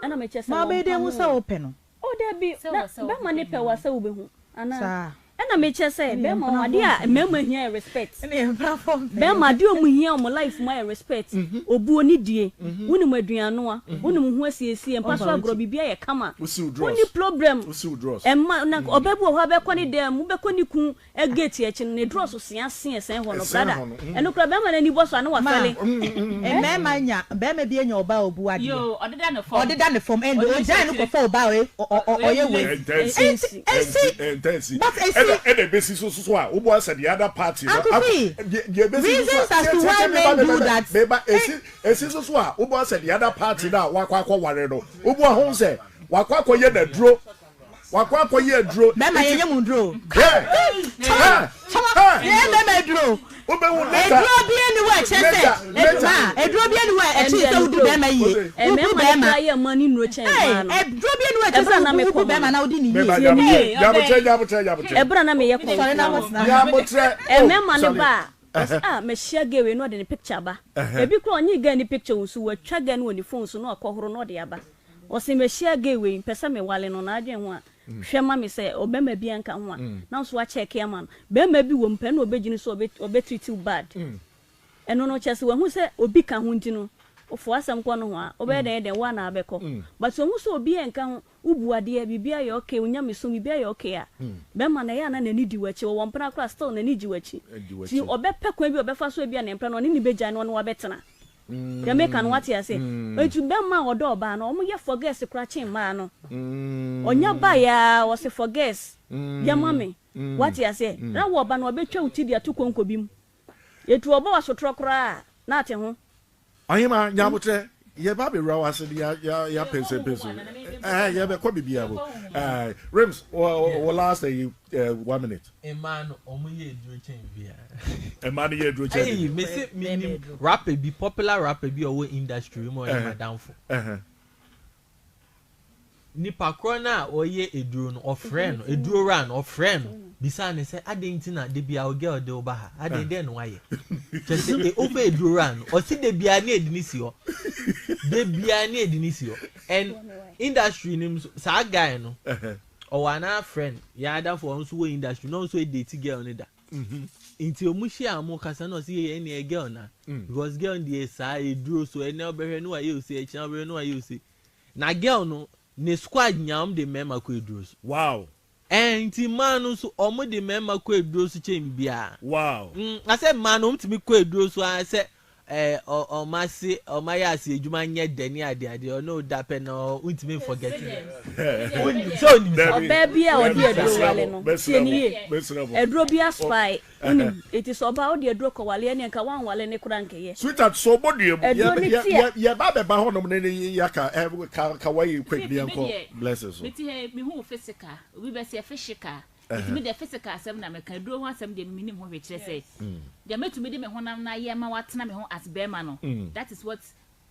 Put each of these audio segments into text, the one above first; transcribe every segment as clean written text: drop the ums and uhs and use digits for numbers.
Ɛna mekyɛ sɛ Ma ɔbɛyɛ wɔmpa dɛn hu ho sɛ o. wopɛ no? Oh dabi, Sɛ na wɔ sɛ bɛrima wopɛ ne pɛ no. wo a sɛ wobɛhu anaa? Saa. Ɛna mekyɛ sɛ Ɛne yɛn bɛrima mpenafoɔ adeɛ a mpɛ. mmarima hia yɛ respect. Ɛne yɛn mpenafoɔ mpɛ. Bɛrima adeɛ a ɔmo hia ɔmo life mu ayɛ respect, obuo ne die, wonim aduane noa, wonim wo ho asiesie, mpa so Ɔmfa agorɔ w'akyi. biribiara yɛ kama, Wosiw drawers. wonni problem. Wosiw drawers. Ɛmma na ɔbaa bi wɔ hɔ a bɛkɔ ne dan mu, wobɛkɔ ne kun gate akyi no ne drɔs sea se ɛsɛn hɔ no Ɛsɛn brother hɔ no. ɛno koraa bɛrima no ani bɔ so a na Ma wafɛle. mmarima nya barima bi anya ɔbaa a obu adeɛ. Yoo, ɔdeda ne fam. Ɔdeda ne fam ɛnde Ɔnim sɛ ogyae no akyire. kɔfa ɔbaa a ɔyɛ ɔ- ɔ- Ɔyɛ ɔyɛ wei. lazy. Ɛntɛnsi. Ɛnti Ɛnsi. ɛnsi Ɛntɛnsi. but Ɛna ɛsi. ɛna ebesi so so a wobɔ sɛ the other party no. Uncle Fee, Deɛ deɛ ebesi so so reasons a as tie to tie why tie meba men do meba that. meba Eh, esi esi so so a wobɔ sɛ the other party no a wakɔ akɔ ware no wobɔ ho sɛ wakɔ akɔ yɛ n'aduro wakɔ akɔ yɛ aduro Bɛrima nti yɛnyɛ mu duro. hɛ Kyama hɛ kyama hɛ yɛyɛ bɛrima aduro. wobɛhu later Aduro bi ani wɔ ɛkyerɛ sɛ later aduro later ma aduro bi ani wɔ ɛkyerɛ Ɛndeɛ sɛ wodi nokorɛ o. bɛrima yie. wose Wobu Mmarima no bɛrima. koraa yɛ mmaa no nnuro kyɛn Ee, mmaa no. aduro bi ani wɔ ɛkyerɛ Ɛberɛ a sɛ na wobu mekɔ wobu mu bɛrima no, na wodi ne meba yie. tie me nyabotrɛ yie. nyabotrɛ nyabotrɛ nyabotrɛ Ɛberɛ a na meyɛ Sɔre na kɔmfoɔ no, kɔtena. nyabotrɛ oh mmarima no sorry ba a, ɔse ah mahyia gay wei na ɔde ne picture aba. Ebi koraa ɔnyee girl no picture wɔ so, watwa girl no wɔ ne phone so na wakɔhoro na ɔde aba. Ɔse mahyia gay wei, mpɛ sɛ mewale no, na adwene ho a, hwɛ ma me sɛ ɔbarima biara nka ho a, na nso wakyɛke ama no. Barima bi wɔ mu pɛ na ɔbɛgyina so a ɔbɛ treat wo bad. Ɛno no kyerɛ sɛ wahu sɛ obi ka ho nti no, ɔfo asɛm kɔ no ho a, wobɛyɛ dɛn yɛ dɛn, wo ara na wabɛkɔ. But sɛ ɔhu sɛ obiara nka ho, wobu adeɛ, biribiara yɛ okay, wo nyamesom, biribiara yɛ okay a, bɛrima no ɛyɛ a na n'ani di w'akyi. Ɔwɔ mpena koraa a, still n'ani gye w'akyi. Nti ɔbɛpɛ kwan bi a ɔbɛfa so ebia ne mpena no, ɔne no bɛgyae na ɔne wo abɛtena. Deɛ meka no woate aseɛ? Nti bɛrima a ɔdɔ ɔbaa no, wɔyɛ forgets koraa kyen mmaa no. Ɔnya baeɛ ara, ɔse forgets, yɛ ma me. Woate aseɛ? Na wo ɔba no, ɔbɛtwa wo ti de ato konko bi mu. Etu ɔbɔ w'asotorɔ koraa a, na ate ho. Ɔhema, nya aboterɛ. Yɛba abɛwura w'ase de yɛapɛnsɛmpɛnsɛm. Ɛɛ, yɛbɛkɔ biribiara mu. Ɛɛ, Rims, wɔ last ɛyi, one minute. Mmaa no, wɔn yɛ aduro kyɛn biara. Mmaa no yɛ aduro kyɛn biara. Ɛyi, mese menim rapper bi, popular rapper bi a ɔwɔ industry mu a ɔyɛ m'adamfo. Nipa korɔ no a ɔyɛ aduro no, ɔfrɛɛ no, aduro wura no, ɔfrɛɛ no, bisaa no sɛ, adɛn nti na da biara wo girl de wo ba ha? Adɛn, dɛn na wayɛ? Kyerɛ sɛ, e, wofa aduro wura no, ɔse da biara ne yɛde no si hɔ. Da biara ne yɛde no si hɔ. And industry no mu nso, saa guy no, ɔwɔ another friend, yɛn adamfo, ɔno nso wɔ industry, na ɔno nso date girl no da. Nti ɔmo hyia a ɔmo kasa na ɔse yei ɛnneɛ girl na, because girl no deɛ saa, aduro so, ɛnnɛ wobɛhwɛ ne wayɛ ose, ɛkyena wobɛhwɛ ne wayɛ ose. Na girl no ne squad nyinaa ɔmo de mmarima kɔ aduro so. Wow. Ɛɛ nti mmaa no nso ɔmo de mmarima kɔ aduro so kyɛn biribiara. Wow. Mm na sɛ mmaa no ɔmo tumi kɔ aduro so ara sɛ ɛɛ ɔ ɔmo ase ɔmo ayɛ ase adwuma nyɛ dɛ ne ade ade ɔne wo da pɛ na ɔ wontumi nforget no. Wonim sɛ onim saa. Ɔbaa bi a ɔde aduro wale no, tie no yie, aduro bi aspae. Wonim, enti sɛ ɔbaa wode aduro kɔwale ɛneɛ nka woanwale no koraa nkɛyɛ. Sweetheart so ɔbɔ dua mu. Aduro no ti a. Yɛ ba bɛba hɔ nom ne ne yaka ɛ ka ka wayi quick ne yɛn kɔ blessing so. Mete ha yi me hu wo physical obi bɛ sɛ physical nti me deɛ physical asɛm na mɛka aduro ho asɛm deɛ me nim ho hwee kyerɛ sɛ deɛ mɛtumi de me honam no ayɛ ma watena me ho as bɛrima no that is what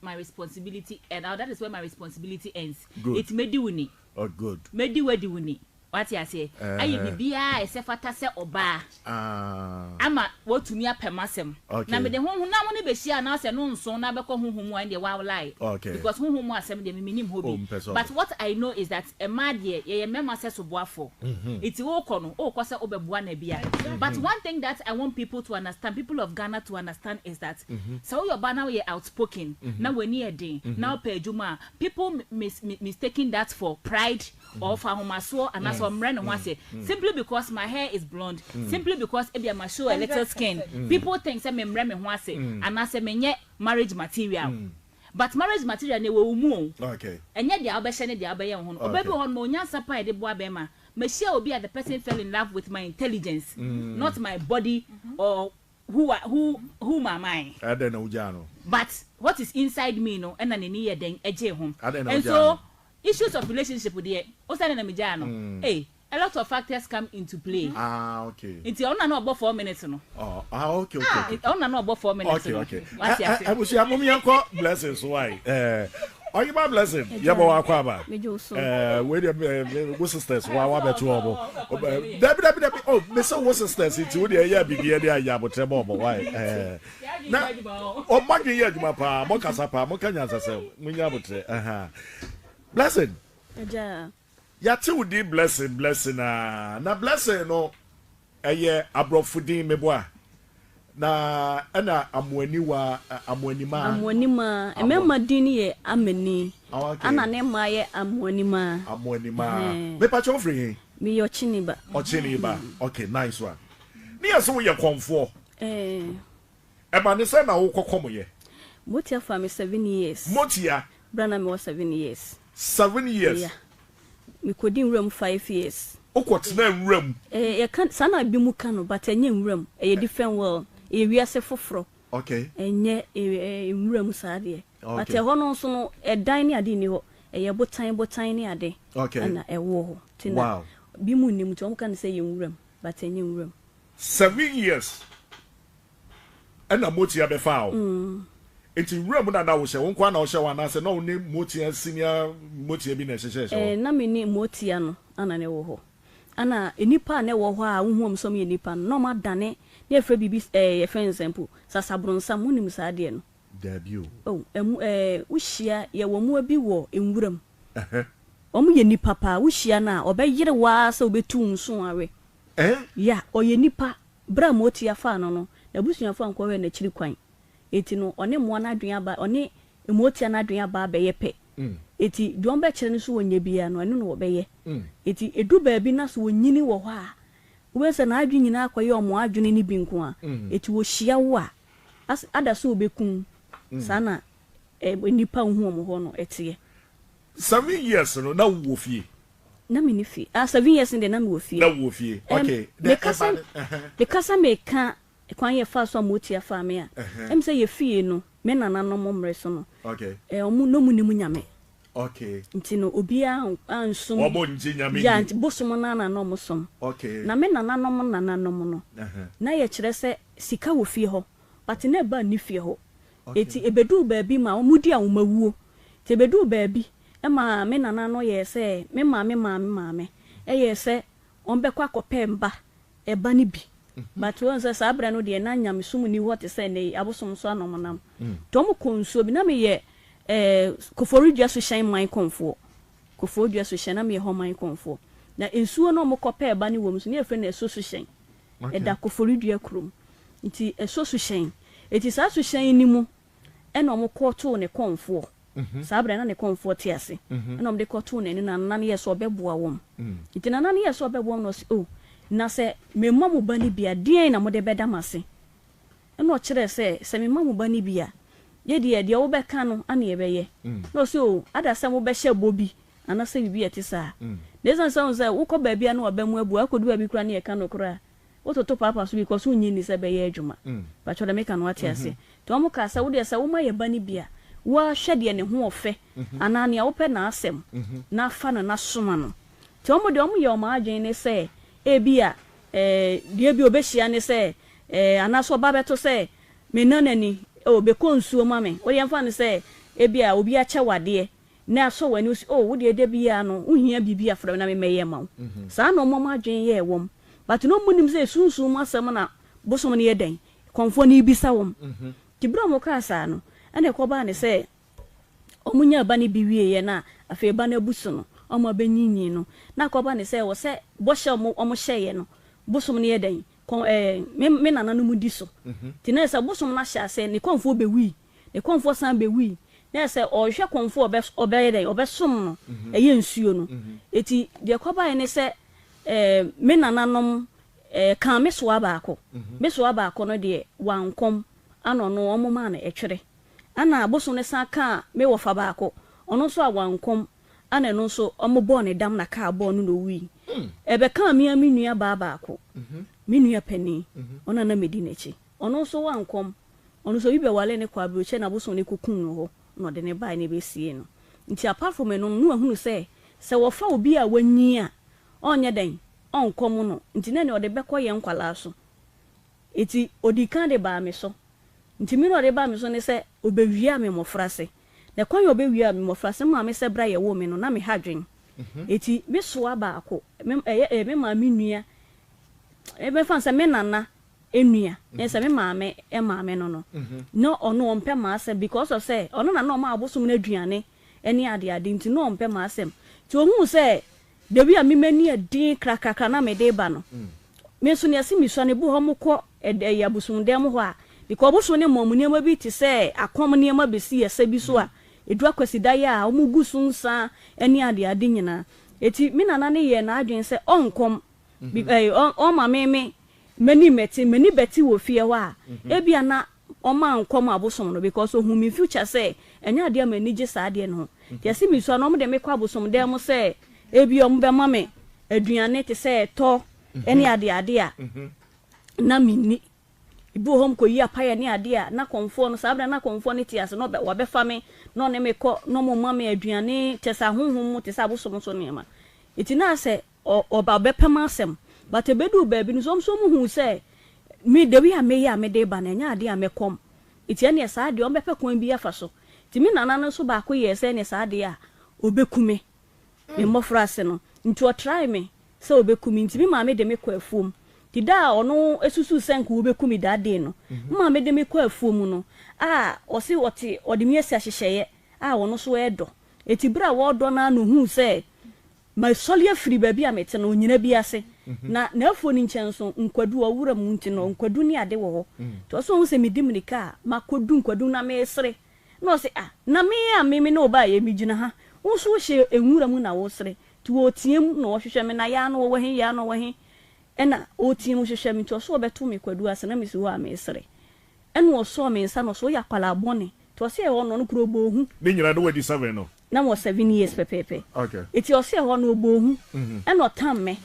my responsibility and that is where my responsibility ends. Good. Eti medi wo ni. Oh, good. Medi wo adi wo ni. Wate aseɛ? Ayɛ biribiara a ɛsɛ fata sɛ ɔbaa. Ah. Ama watumi apɛ m'asɛm. Okay. Na mede honhom na wo ne bɛhyia anaasɛ no nso na bɛkɔ honhom mu a ɛndeɛ wa lie. Okay. Because honhom mu asɛm deɛ me menim hɔ bi. Oh, mpɛ sɛ But what I know is that mmaa deɛ yɛyɛ mmarima sɛ soboafoɔ. Nti wokɔ no wokɔ sɛ wobɛboa no abia. But one thing that I want people to understand, people of Ghana to understand is that sɛ woyɛ ɔbaa na woyɛ outspoken na w'ani yɛ den na wopɛ adwuma a, people mis mistaking that for pride or for ahomasoɔ anaasɛ ɔmmrɛ ne ho ase simply because my hair is blonde, simply because ebia ma show a little skin, people think sɛ memmrɛ me ho ase anaasɛ menyɛ marriage material. But marriage material no ɛwɔ wo mu o. Ɛnyɛ deɛ wobɛhyɛ ne deɛ wobɛyɛ wo ho no. Ɔbaa bi wɔ hɔ nom ɔwɔ nyansa paa a yɛde boa bɛrima. Mahyia obi a the person fell in love with my intelligence not my body or who I, who, whom am I. Adɛn na wogyaa no? But what is inside me no ɛna n'ani yɛ dɛn ɛgyee ho. Adɛn na And wogyaa so no? issues of relationship deɛ, wo sɛ adɛn na megyaa no? Ei, a lot of factors come into play. Ah, okay. Nti ɔno na na ɔbɔ 4 minutes no. Oh, ah, okay. Ɔno na na ɔbɔ 4 minutes Okay, no. okay. Wate ase. Abusua mom yɛnkɔ blessing so why? Ɔyima blessing, yɛbɔ wakɔ aba. Megye wo so. Wei deɛ wo sisters wa wa bɛto ɔmo. Dabi dabi dabi. Oh, me sɛ wo sisters nti wo deɛ ɛyɛ biribi ɛde ayɛ abotire ma ɔmo why? Na ɔmo adwene yɛ adwuma paa, mo kasa paa, mo ka nyansasɛm, mo nya abotire. Ɛha. Blessing. Agya. Yɛate wo din Blessing, Blessing aa, na Blessing no ɛyɛ aborɔfo din meboa? Na ɛna Amoaniwa, Amoanimaa. Amoanimaa, mmarima din no yɛ Amani, ɛna ne mmaa yɛ Amoanimaa. Amoanimaa. Mepakyɛ wo firi he? Meyɛ Ɔkyeni ba. Ɔkyeni ba, okay, nice one. Ne yɛ se woyɛ kɔmfoɔ? Ɛɛ. Ɛba ne sɛn na wokɔ kɔm yɛ? Motia faa me 7 years. Motia? Berɛ a na mewɔ 7 years. 7 years? Yeah. Mekɔdi nwura mu 5 years. Wokɔ tenaa nwura mu? Eh, yɛka, saa na binom ka no, but ɛnyɛ nwura mu. Ɛyɛ different world. Ɛyɛ wiase foforɔ. Okay. Ɛnyɛ eh, nwura mu saa deɛ. Okay. But ɛhɔ no nso no, ɛdan ne ade nni hɔ. Ɛyɛ botan botan ne ade. Okay. Ɛna ɛwɔ hɔ. Nti na Wow. binom nnim nti wɔka no sɛ ɛyɛ nwura mu, but ɛnyɛ nwura mu. 7 years. Ɛna Motia bɛfaa wo. Nti nwura mu na na wohyɛ? Wo nko ara na wohyɛ hɔ anaasɛ na wo ne Motia senior Motia bi na ɛhyehyɛɛhyɛ hɔ? Ɛɛ, na me ne Motia no na na ɛwɔ hɔ. Ɛna nnipa a na ɛwɔ hɔ a wohu wɔn sɛ wɔyɛ nnipa no, na wɔadane, na yɛfrɛ biribi ɛɛ, yɛfrɛ no sɛn mpo, sasabronsam, wonim saa adeɛ no? Daabi o. Oh, ɛmu ɛɛ, wohyia, yɛwɔ mmoa bi wɔ nwura mu. Wɔyɛ nnipa paa, wohyia no a, ɔbɛyere wo ara sɛ ɔbɛtu wo nso awe. Ɛɛ? Yeah, ɔyɛ nipa. Bere a Motia faa no no, n'abusuafo ankɔhwɛ n'akyiri kwan. Enti no, ɔne mmoa no adwene aba, ɔne Motia no adwene aba abɛyɛ pɛ. Enti deɛ wɔbɛkyerɛ no sɛ ɔnyɛ biara no, ɛno na ɔbɛyɛ. Enti ɛdu baabi na sɛ ɔnyini wɔ hɔ a, wobɛhu sɛ n'adwene nyinaa akɔyɛ wɔn adwene no bi nko ara. Enti ɔhyia wo a, as, ada sɛ ɔbɛku wo. Saa na nnipa a wohu wɔn hɔ no teɛ. 7 years no, na wowɔ fie? Na menni fie. Ah, 7 years no deɛ na mewɔ fie. Na wowɔ fie. Okay. Na Meka ɛba sɛ, no, ɛhɛn. meka sɛ meka kwan yɛfaa so a motia faa me a, ɛm sɛ yɛ fie no, me nananom mmerɛ so no, eh, ɔmo, na ɔmo nnim Nyame. Nti no, obiara ansom. Wɔn ngye Nyame Yeah, nni. nti bosom no ara na na ɔmo som. Na me nananom nananom no, na yɛkyerɛ sɛ sika wɔ fie hɔ, but na ɛba nni fie hɔ. Enti ebeduu baabi ma wɔdii awomawuo. Nti ebeduu baabi ma me nana no yɛɛ sɛ, me maame maame maame yɛɛ sɛ wɔbɛkɔ akɔpɛ mba, ɛba no bi. But woahu sɛ saa berɛ no deɛ na nyamesom nni hɔ te sɛ nnɛ yi, abosom so ara na wɔnam. Nti wɔkɔɔ nsuo bi, na meyɛ eh, Koforidua Suhyɛn man kɔmfoɔ. Koforidua Suhyɛn, na meyɛ hɔ man kɔmfoɔ. Na nsuo no a wɔkɔpɛɛ ɛba no wɔ mu nso, na yɛfrɛ no Ɛso Suhyɛn. Ɛda Koforidua kurom. Nti ɛsɔ suhyɛn. Enti saa suhyɛn no mu na wɔkɔtoo ne kɔmfoɔ. Saa berɛ no na ne kɔmfoɔ te ase. Ɛna wɔde kɔtoo n'anim na nana no yɛɛ sɛ ɔbɛboa wɔn. Nti nana no yɛɛ sɛ ɔbɛboa wɔn na ɔse, Oh, na sɛ mema mo ba no bi a, deɛn na mode bɛda m'ase? Ɛna ɔkyerɛɛ sɛ, Sɛ mema mo ba no bi a, yɛ deɛ, deɛ wobɛka no ara na yɛbɛyɛ. Na ɔse, Oh, ada sɛ mobɛhyɛ bɔ bi anaasɛ biribi a ɛte saa. Na ɛsiane sɛ wohu sɛ wokɔ baabi a na w'aba mu abu a, wokɔdu baabi koraa na yɛka nokorɛ a, Wototo paapa so because wonnye nni sɛ ɛbɛyɛ adwuma. Mpakyɛw deɛ meka no wate aseɛ? Nti wɔn kaa sɛ wodeɛ sɛ woma yɛ ba no bi a, wo ara hwɛ deɛ ne ho ɔfɛ anaa nea wopɛ n'asɛm na fa no na soma no. Nti wɔn deɛ wɔn yɛ wɔn adwene ne sɛ ebia eh, deɛ bi ɔbɛhyia ne sɛ eh, anaasɛ ɔba bɛto sɛ me nana ni, oh bɛkɔ nsuo ma me. Wodeɛ mfa no sɛ ebia obi akyɛ wo adeɛ Na asɔ w'ani, wose, Oh, wo deɛ da biara no, wohia biribi a, frɛ me na memmɛyɛ mma wo. Saa na wɔn adwene yɛɛ wɔn. But na wɔnnim sɛ sunsum mu asɛm na bosom no yɛ dɛn? Kɔmfoɔ no rebisa wɔn. Nti berɛ a wɔkaa saa no, ɛna ɛkɔbaa no sɛ wɔnyaa ba no bi wieeɛ na afei ba no abu so no, wɔn abɛnyinyini no, na akɔba no sɛ ɛwɔ sɛ bɔhyɛ a wɔhyɛeɛ no, bosom no yɛ dɛn? Kɔn, ɛɛ, me, me nananom di so. Nti na ɛsɛ sɛ bosom no ahyɛ aseɛ, ne kɔmfoɔ bɛwui. Ne kɔmfoɔ san bɛwui, na ɛsɛ ɔrehwɛ kɔmfoɔ a ɔbɛyɛ dɛn, ɔbɛsom no, ɛyɛ nsuo no. Enti deɛ ɛkɔbaeɛ ne sɛ, me nananom kaa me soa baako. Me soa baako no deɛ, wankɔm, ana ɔno wɔmaa no ɛtwerɛ. Ana abosom no san kaa me wɔfa baako, ɔno nso a wankɔm, ana ɛno nso wɔbɔɔ no dam na kaa bɔɔ no na ɔwui. Ɛbɛkaa me ara me nua baa baako, me nua panin, ɔno na na medi n'akyi. Ɔno nso wankɔm. Ɔno nso obi bɛwaree no kɔɔ aburokyire na abosom no kɔkum no hɔ na ɔde no baeɛ na ɛbɛsiee no. Nti apart from ɛno no, na wahunu sɛ, sɛ wɔfa obi a wanyin a, ɔnyɛ dɛn? Ɔnkɔm no. Nti na ɛneɛ ɔde bɛkɔ yɛn nkwadaa so. Nti ɔdii kan de baa me so. Nti me na ɔde baa me so ne sɛ, ɔbɛwiaa me mmɔfrase. Na kwan a ɔbɛwiaa me mmɔfrase, me maame sɛ berɛ a yɛwoo me no, na meha adwene. Nti me soa baako, me, ɛyɛ, me maame nua, mɛfa no sɛ me nana nua, ne sɛ me maame maame no no, na ɔno ɔmpɛ m'asɛm because of sɛ ɔno na na ɔma abosom no aduane. ne adeade nti na ɔmpɛ m'asɛm. Nti ohuu sɛ the way a me m'ani yɛ den krakrakra na mede ba no, me nso nea ɛse mesua no, ebi wɔ hɔ mokɔ ɛyi abosomdan mu hɔ a, because ɔbosom no ma wɔn nneɛma bi te sɛ akɔm nneɛma bɛsi ɛsɛ bi so a, ɛdu Akwasida yɛ a, wɔgu so nsa ne adeade nyinaa. Enti me nana no yɛɛ n'adwene sɛ ɔnkɔm, ɔmma me me m'ani mmɛte, m'ani bɛte wɔ fie hɔ a, ebia na ɔma nkɔm abosom no because ohuu me future sɛ ɛnyɛ adeɛ a m'ani gye saa adeɛ no ho. Nti ɛse mesua no wɔde me kɔ abosom dan mu sɛ ebia wɔbɛma me aduane te sɛ ɛtɔ ne adeade a na menni. Ebi wɔ hɔ mekɔyi apaeɛ ne adeɛ a na kɔmfoɔ no, saa berɛ no na kɔmfoɔ no te ase na wabɛfa me na ɔne me kɔ na wɔma me aduane kyerɛ sɛ ahonhom mu te sɛ abosom so nneɛma. Nti na asɛ Ɔba ɔbɛpɛ m'asɛm but ɛbɛduu baabi no nso wɔn nso wɔn huu sɛ me the way a meyɛ a mede ba no ɛnyɛ adeɛ a mɛkɔm nti ɛneɛ saa deɛ wɔn bɛpɛ kwan bi afa so nti me nana no nso baako yɛɛ sɛ ɛneɛ saa deɛ a ɔbɛku me me mmɔfra ase no nti ɔtrae me sɛ ɔbɛku me nti me maame de me kɔ afuom nti da a ɔno susuu sɛ nka ɔbɛku me that day no me maame de me kɔ afuom no a ɔse ɔte ɔde me asi ahyehyɛeɛ a ɔno nso ɛredɔ nti berɛ a wɔredɔ no ara na ɔhuu sɛ Masɔre afiri baabi a mete no, onyina bi ase, na n'afuo no nkyɛn nso, nkwadu wɔ wura mu nti no, nkwadu ne ade wɔ hɔ. Nti ɔse ɔhu sɛ medi mmirika a, makɔdu nkwadu no na meresere. Na ɔse, Ah, na me a me me ne wo baeɛ yi, megyina ha, wo nso wohyɛ nwura mu na woresere. Nti ɔreteam na ɔrehwehwɛ me, na yaa no ɔwɔ he, yaa no ɔwɔ he? Ɛna ɔreteam hwehwɛ me, nti ɔse ɔbɛto me kwadu ase na mesi hɔ a meresere. Ɛna ɔsɔɔ me nsa na ɔse, Woyɛ akwadaa bɔne. Nti ɔse ɛhɔ no, ɔno koraa ɔbɔɔ hu. Ne nyinaa na wadi seven no? Na mewɔ seven years pɛpɛɛpɛ. Okay. Nti ɔse ɛhɔ no ɔbɔɔ hu. Ɛna ɔtam me.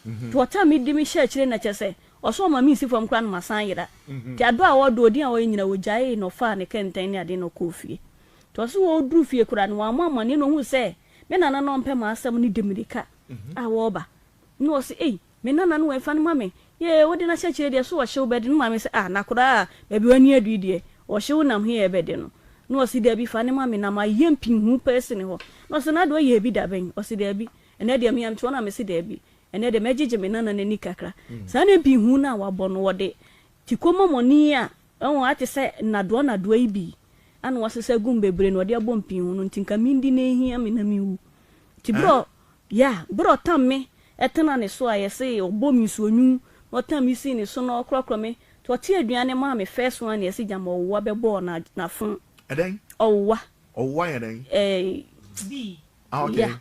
Nti ɔtam me de me hyɛɛ akyire na kyerɛ sɛ ɔse ɔma mensi fam koraa na masan ayera. Nti adɔ a ɔdɔ, odin a ɔyɛ nyinaa ɔgyaee na ɔfaa ne kɛntɛn ne adeɛ na ɔkɔɔ fie. Nti ɔse ɔɔduru fie koraa no wammɔ amanneɛ na ɔhuu sɛ me nana no a ɔmpɛ m'asɛm no de mmirika a ɔɔba. Na ɔse ei Me nana no wei fa no ma me. Yee wode no ahyɛ deɛ so ɔhyew bɛde no maame sɛ ah nakoraa baabi wani adu yi deɛ ɔhyew nam he ɛbɛde no na ɔse dabi fa no ma me na mayɛ mpinhuu paa si ne hɔ na ɔse na ade ɔyɛɛ bi dabɛn ɔse dabi ɛnɛ deɛ mea mete hɔ na mese dabi ɛnɛ deɛ mɛgyegye me nana no ani kakra saa ne mpinhuu no a wabɔ no wɔde tiko mɔmɔne a ɛho ate sɛ nnadoa nnadoa yi bi ana wasesa gum bebree na ɔde abɔ mpinhuu no nti nka mendi na ehia me na menwu nti berɛ Yeah, berɛ a ɔtam me tena ne so a yɛse ɔbɔ me nsuonwunu na ɔtam me sii ne so na ɔkorɔkorɔ me nti ɔte aduane maa me first one yɛse gyama ɔwowa bɛbɔɔ na n'afo. Ɛdɛn? Ɔwowa. Ɔwowa yɛ dɛn? Ɛɛ, Bee. Ah, okay. Yeah,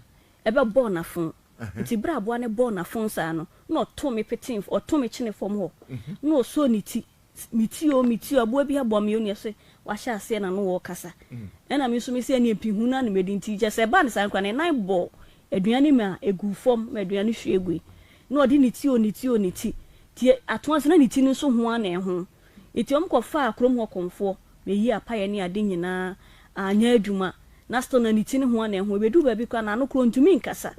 ɛbɛbɔɔ n'afo nti berɛ a aboa no bɔɔ n'afo saa no na ɔto me petee ɔto me kyene fam hɔ na ɔsɔɔ ne ti Me ti o, me ti o, aboa bi abɔ me o, nea ɔse wahyɛ aseɛ na no ɔɔkasa. Ɛna me nso mese ɛneɛ mpi hu no ara na madi nti kyerɛ sɛ ɛbaa no saa no koraa ne nan bɔɔ aduan no mu a ɛguu fam ma aduan no hwie gui. Na ɔde ne ti o, ne ti o, ne ti. Nti atoa nso na ne ti no nso ho ara na ɛho. Nti wɔn kɔfaa kurom hɔ kɔmfoɔ bɛyii apaeɛ ne ade nyinaa anyɛ adwuma. Na still na ne ti no ho ara na ɛho. Ɛbɛduu baabi koraa n'ano koraa ɔntumi nkasa.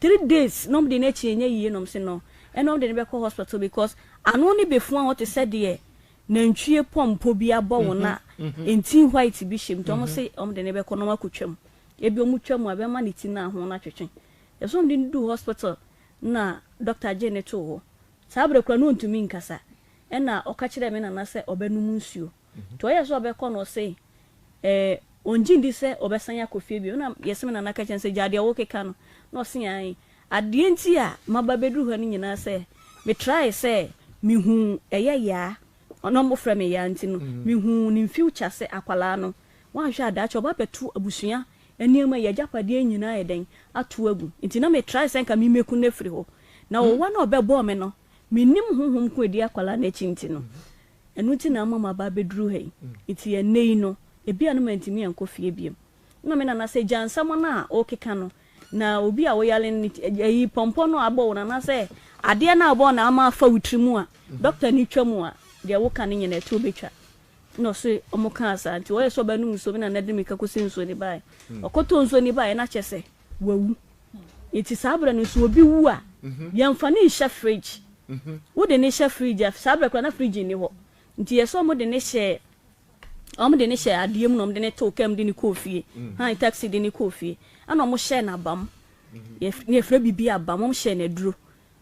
Three days na wɔde no akyi ɛnyɛ yie na wɔse no ɛna wɔde no bɛkɔ hospital because Ano no bɛfua hɔ te sɛ deɛ nantwie pɔmpɔ bi abɔ wo na ntin white bi hyɛ mu nti wɔn se wɔn de no bɛkɔ na wɔn akɔtwa mu. Ebi wɔn twa mu a ɛbɛma ne ti no aho no atwetwe. Yɛsɛ wɔn de no duu hospital na doctor gyee no too hɔ. Saa berɛ koraa na ɔntumi nkasa. Ɛna ɔka kyerɛɛ me nana sɛ ɔbɛnom nsuo. Nti ɔyɛɛ sɛ ɔbɛkɔ no ɔse eh, ɔngye ndi sɛ ɔbɛsan akɔ fie bio. Ɛna yɛse me nana ka kyerɛ no sɛ gyaa deɛ wokeka no. Na ɔse ae. Adeɛ nti a maba bɛduru ha no nyinaa sɛ me try sɛ mehuu ɛyɛ Yaa, ɔno ɔmo frɛ me Yaa nti no, mehuu ne future sɛ akwadaa no wanhwɛ a daakye ɔba abɛto abusua nneɛma yi, agyapadeɛ nyinaa ayɛ dɛn ato agu. Nti na me try sɛ nka me mɛku no afiri hɔ. Na ɔwa no a ɔbɛbɔɔ me no, mennim honhom ko a ɛdi akwadaa no akyi nti no, ɛno nti na ama maba abɛduru ha yi. Nti ɛnnɛ yi no, ebia no mantumi ankɔ fie biom. Nna me nana sɛ gya nsɛm no a worekeka no, na obi a woyare no ne ti, ayi pɔmpɔ no a abɔ wo no anaasɛ adeɛ no a abɔ wo no ama afa wo tiri mu a, dɔkta no twa mu a, deɛ woka no nyinaa ɛtoɔ bɛtwa. Nna ɔse ɔmo kaa saa nti ɔyɛ sɛ ɔbɛnom nsuo, me nana de mirika kɔsi nsuo no baeɛ. Ɔkɔtɔɔ nsuo no baeɛ na kyerɛ sɛ wawu. Nti saa berɛ no nso obi wu a, yɛmfa no nhyɛ fridge. Wode no hyɛ fridge a, saa berɛ koraa na fridge nni hɔ. Nti yɛsɛ ɔmo de no hyɛɛ Wɔde no hyɛɛ adeɛ mu na wɔde no too kaa mu de no kɔɔ fie. Han taxi de no kɔɔ fie. Ɛna wɔhyɛɛ no abam. Yɛf ne yɛfrɛ biribi abam. Wɔhyɛɛ no aduro.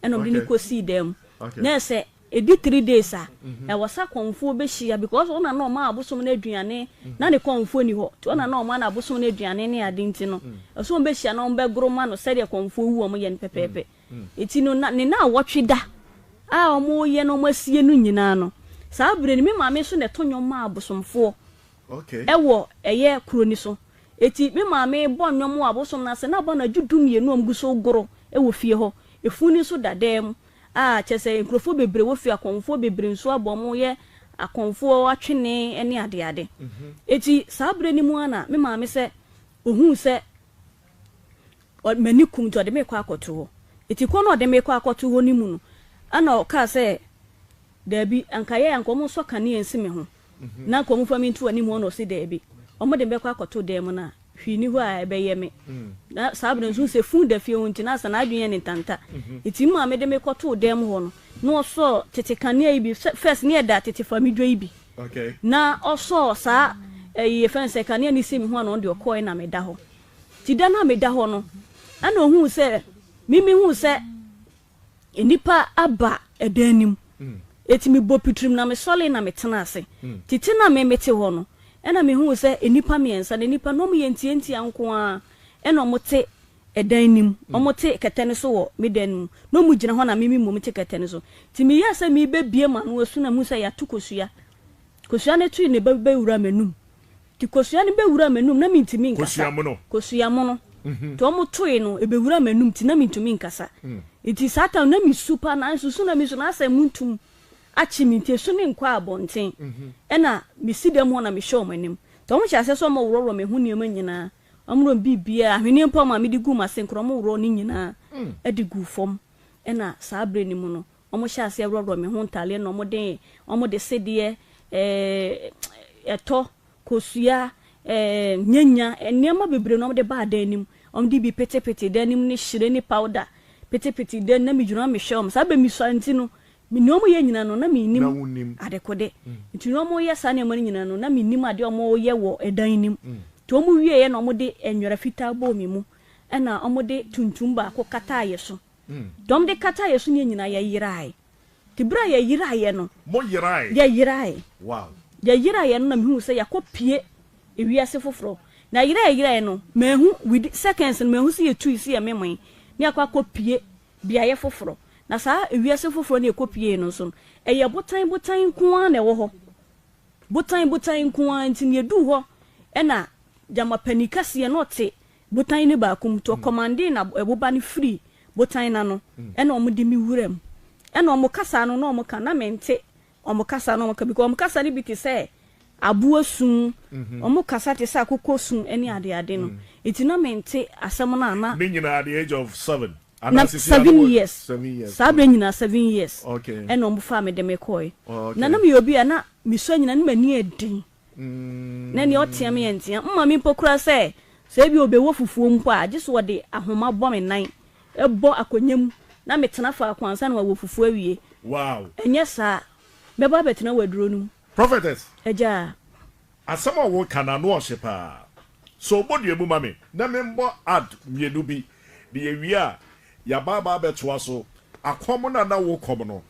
Ɛna wɔde no kɔsii dan mu. Na ɛsɛ. Ɛdi three days a, ɛwɔ sɛ akɔmfoɔ bɛhyia because ɔna na ɔma abosom no aduane, na ne kɔmfoɔ nni hɔ, nti ɔna na ɔma no abosom no aduane ne ade nti no, ɛwɔ sɛ wɔbɛhyia na wɔbɛgoro ma no sɛdeɛ kɔmfoɔ wu a wɔyɛ no pɛpɛɛpɛ. Nti no, na ne nnawɔtwe da a wɔreyɛ na wɔasie no nyinaa no, saa berɛ no, me maame nso na ɛto nnwom ma abosomfoɔ wɔ ɛyɛ kuro no so. Enti me maame bɔ nnwom wɔ abosom no ase, na abɔ anadwo dumienu a wɔgu so regoro wɔ fie hɔ. Efunu no nso da dan mu a kyerɛ sɛ nkurɔfoɔ bebree wɔ fie, akɔmfoɔ bebree nso abɔ wɔn reyɛ akɔmfoɔ atwene ne adeade. Enti saa berɛ no mu ara na me maame sɛ ɔhuu sɛ m'ani kum nti ɔde me rekɔ akɔto hɔ. Enti kɔ no a ɔde me rekɔ akɔto hɔ no mu no, ɛna ɔkaa sɛ, Daabi, anka ɛyɛ a anka wɔnsɔ kanea nsi me ho na anka wɔmfa me nto anim hɔ na ɔse daabi, wɔde me bɛkɔ akɔto dan mu no a, hwee nni hɔ a ɛbɛyɛ me. Na saa bere no nso sɛ funu da fie hɔ nti na asɛ n'adwene yɛ no ntanta. Nti me maame de me kɔtoo dan mu hɔ no, na ɔsɔɔ tete kanea yi bi, first na yɛda tete famidwa yi bi, na ɔsɔɔ saa ɛyi yɛfrɛ no sɛ kanea no sii me ho a na ɔno deɛ ɔkɔɔe na meda hɔ. Nti da no a meda hɔ no, ɛna ohuu sɛ, me mehuu sɛ Nnipa aba dan no mu. Enti mebɔ pitirim na mesɔree na metenaa ase. Tete no a me mete hɔ no, ɛnna mihuu sɛ nnipa mmiɛnsa, na nnipa no wɔyɛ ntiantia nko ara na wɔte dan no mu. Wɔte kɛtɛ no so wɔ me dan no mu. Na wɔgyina hɔ na me mmom te kɛtɛ no so. Enti meyɛɛ sɛ merebɛbue m'ano asu na mihuu sɛ yɛato kosua. Kosua no toe na ɛbɛwuraa m'anom. Nti kosua no bɛwuraa m'anum na mentumi nkasa. Kosua mono. Kosua mono. Nti wɔn toe no ɛbɛwuraa m'anum nti na mentumi nkasa. Nti saa time no na mesu paa nanso su na mesu no asɛ montum akye me nti esu no nkɔ abɔnten. Ɛna mesi dɛm hɔ na mehwɛ wɔn anim. Nti wɔn hyɛ aseɛ sɛ wɔn worɔworɔ me ho nneɛma nyinaa. Wɔn worɔ biribiara, ahweneɛ mpo a maame de guu m'ase nkora wɔn worɔɔ ne nyinaa de guu fam. Ɛna saa berɛ no mu no Wɔhyɛɛ aseɛ worɔworɔ me ho ntadeɛ na wɔde wɔde sedeɛ, ɛtɔ, kosua, nyanya, nneɛma bebree na wɔde baa dan no mu. Wɔde bi petepetee dan no mu ne hyire ne powder petepetee dan no mu na megyina hɔ mehwɛ wɔn. Saa berɛ mesua nti no, nea wɔyɛ nyinaa no na mennim adekode. Nti nea wɔyɛ saa nneɛma no nyinaa no na mennim adeɛ a wɔyɛ wɔ dan no mu. Nti wɔwieeɛ na wɔde nwera fitaa bɔɔ me mu ɛna wɔde tuntum baako kataa yɛ so. Dɔm de kataa yɛ so ne yɛn nyinaa yɛyerae. Nti berɛ a yɛyeraeɛ no. Mo yerae? Yɛyerae. Wow. Yɛyeraeɛ no na mehuu sɛ yɛakɔ pue ewiase foforɔ. Na yera a yɛyeraeɛ no, manhu, within seconds no manhu sɛ yɛtui sɛ yɛmemoe ne yɛakɔ akɔ pue beaeɛ foforɔ. Na saa ewiase foforɔ no a yɛkɔ pueɛ no nso no, ɛyɛ botan botan nko ara na ɛwɔ hɔ. Botan botan nko ara nti no yɛduu hɔ na gyama panin kɛseɛ na ɔte botan no baako mu, nti ɔkɔmandee na ɛboba no firii botan no ano, ɛna wɔn de me wura mu, ɛna wɔn kasa no na wɔn ka, na mente wɔn kasa na wɔn ka, because wɔn kasa no bi te sɛ aboa su, wɔn kasa te sɛ akokɔ su ne ade ade no, nti na mente asɛm no a na. Ne nyinaa at the age of seven, Na anaa sisi a na seven wɔ years, seven years, saa berɛ nyinaa seven years, okay, ɛna wɔn faa me de me kɔɔe, na okay. na meyɛ obi a na mesua nyinaa na m'ani yɛ den. Na nea ɔtea me antea mma me mpo koraa sɛ, sɛ ebia ɔbɛwɔ fufuo mpo a, gye sɛ ɔde ahoma bɔ me nan, bɔ akonnwa mu, na metena faako ansa na wawɔ fufuo awie. Wow. Ɛnyɛ saa a, mɛba abɛtena w'aduro no mu. Prophetess. Agya. Asɛm a woka no ano ɔhye paa. So bɔ dua mu ma me na membɔ ad mmienu bi na yɛwie a yɛaba aba abɛtoa so. Akɔm no a na wokɔm no,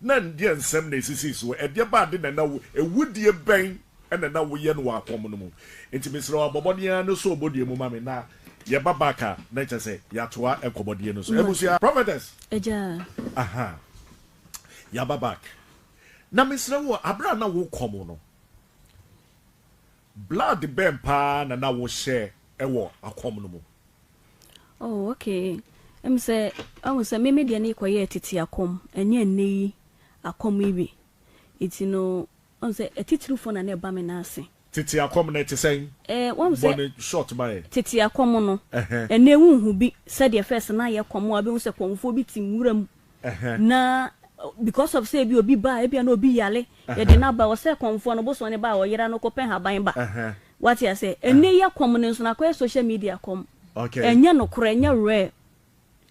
Na ɛdeɛn nsɛm na ɛsisii soɔ? Ɛdeɛ ba ade na na wo, awudie bɛn na na woyɛ no wɔ akɔm no mu? Nti mesrɛ wo abɔ mmɔden ara na sɔ obɔdua mu ma me na yɛba back a na kyerɛ sɛ yɛatoa nkɔmmɔdie no so. Abusua, Prophetess! Agya. Aha, yɛaba back. Na mesrɛ wo, aberɛ a na wokɔm no, blood bɛn paa na na wohyɛ wɔ akɔm no mu? Oh okay ɛm sɛ wahu sɛ me me deɛ no kɔyɛɛ tete akɔm ɛnyɛ ɛnnɛ yi akɔm yi bi nti no wahu sɛ atitirifoɔ na na ɛba me nan ase. Tete akɔm no ɛte sɛn? Eh wahu sɛ Bɔ no short ma yɛn. Tete akɔm no Ɛhɛn. ɛnnɛ wonhu bi sɛdeɛ first na yɛ kɔm a wobɛhu sɛ kɔmfoɔ bi te nwura mu Ɛhɛn. na because of sɛ ebi obi ba a ebia na obi yare yɛde no aba ɔsɛ kɔmfoɔ no bosom no ba a ɔyera no kɔpɛ nhaban ba Ɛhɛn. Wate aseɛ? Ɛnnɛ yi akɔm no nso no akɔyɛ social media kɔm. Okay. Ɛnyɛ nokorɛ, ɛnyɛ rare.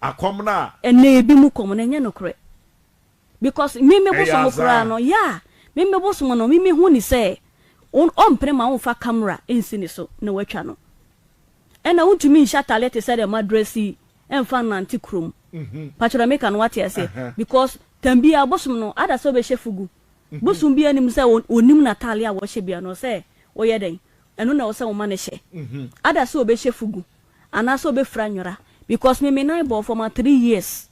Akɔm no a. Ɛnnɛ ebi mu kɔm no ɛnyɛ nokorɛ. Because me me Ɛyɛ bosom koraa azaa. no, yeah, me me bosom no, me me hu ne sɛ, ɔmpene ma womfa camera nsi ne so na watwa no. Ɛna wontumi nhyɛ ataleɛ te sɛ deɛ madress yi ɛmfa nnante kurom. Pakyɛ deɛ meka no wate aseɛ? Because. Tam biara bosom no ada sɛ ɔbɛhyɛ fugu. Bosom biara nim sɛ ɔnim n'atadeɛ a wɔhyɛ biara no sɛ ɔyɛ dɛn ɛno na ɛwɔ sɛ woma no hyɛ. Ada sɛ ɔbɛhyɛ fugu anaasɛ ɔbɛfira nwera because me me nan bɔɔ fam a 3 years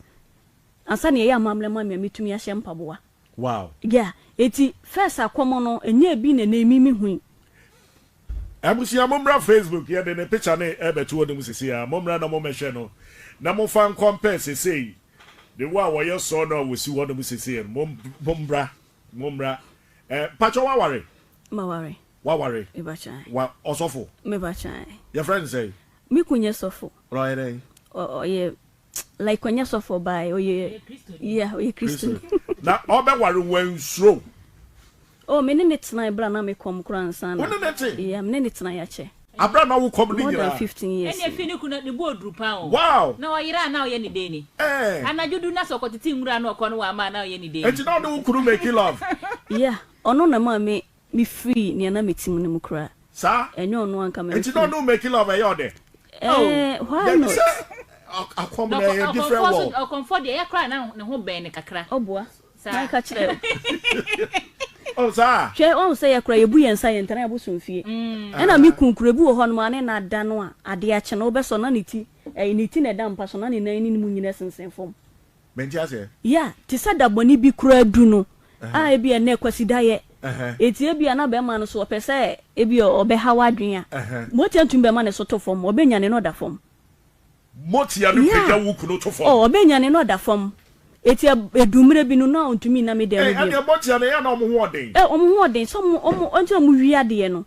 ansa na yɛyɛ amammerɛ ma me a metumi ahyɛ mpaboa. Wow. Yeah, eti first akɔmɔ no ɛnyɛ ebi na ɛnɛ mi me hui. Abusua mommra Facebook yɛde ne picture no ɛbɛto hɔ nom sesei ara mommra na mommɛhwɛ no na momfa nkɔmpɛɛ sesei de wo a wɔyɛ sɔɔ no a wɔsi hɔ nom sesei no mommra mommra eh, mpakyɛ waware? Maware. Waware? Mebakyɛ. Wa ɔsɔfo? Mebakyɛ. Yɛfrɛ no sɛn? Me kun nyɛ sɔfo. Ɔyɛ dɛn? Ɔyɛ like ɔnyɛ sɔfo ɔbaa ɔyɛ yeah ɔyɛ Kristoni. Na ɔbɛware wansuro? Oh me ne ne tenae bere a na me kɔm koraa ansa na. Wo ne ne te? Yeah me ne ne tenae akyɛ. Abere a na wo kɔm ne More than nyinaa? 15 years. Ɛnna efi ne kunu ne bo oduru paa o. Wow! Na ɔyera a na ɔyɛ ne dɛn ni? Eh. Anadwo du na sɛ ɔkɔtete nwura na ɔkɔ no wamma a na ɔyɛ ne dɛn ni? Enti na ɔne wo kunu make love? Yeah ɔno na ɛmaa me me firii nea na me te mu no mu koraa. Saa? Ɛnyɛ ɔno a nka Enti mamfiri na mu. ɔne wo make love ɛyɛ ɔdɛ? Eh, why Dabi not? sɛ akɔm Na no ɛyɛ different ɔkɔmfoɔ nso world. ɔkɔmfoɔ deɛ ɛyɛ koraa na ne ho bɛn no kakra. Ɔboa. Saa. Na ka kyerɛ wo. Oh saa? Hwɛ, wahu sɛ yɛ koraa yɛbu yɛn nsa yɛntena abosomfie. Ɛna me kunu koraa, ebi wɔ hɔnom a ne nna da no a, adeɛ akye no, wobɛsɔ na ne ti, ɛyi, ne ti na ɛda mpa so na ne nan ne ne mu nyinaa sensɛn fam. Mente aseɛ. Yeah, te sɛ da bɔne bi koraa du no, a ebia ɛnnɛ Kwasida yɛ, enti ebia na bɛrima no so ɔpɛ sɛ ebia ɔbɛha w'adwene a, motia ntumi bɛma ne so to fam, ɔbɛnyane na ɔda fam. Motia no Yeah, pagya wo kunu to fam. oh, ɔbɛnyane na ɔda fam. Enti ɛdu mmerɛ bi no, na ɔntumi nna me dan mu Ei, bio. ɛnneɛ motia no, ɛyɛ a na wɔn ho ɔden. Eh, wɔn ho ɔden, sɛ wɔn, wɔn, ɛnti na wɔwia adeɛ no.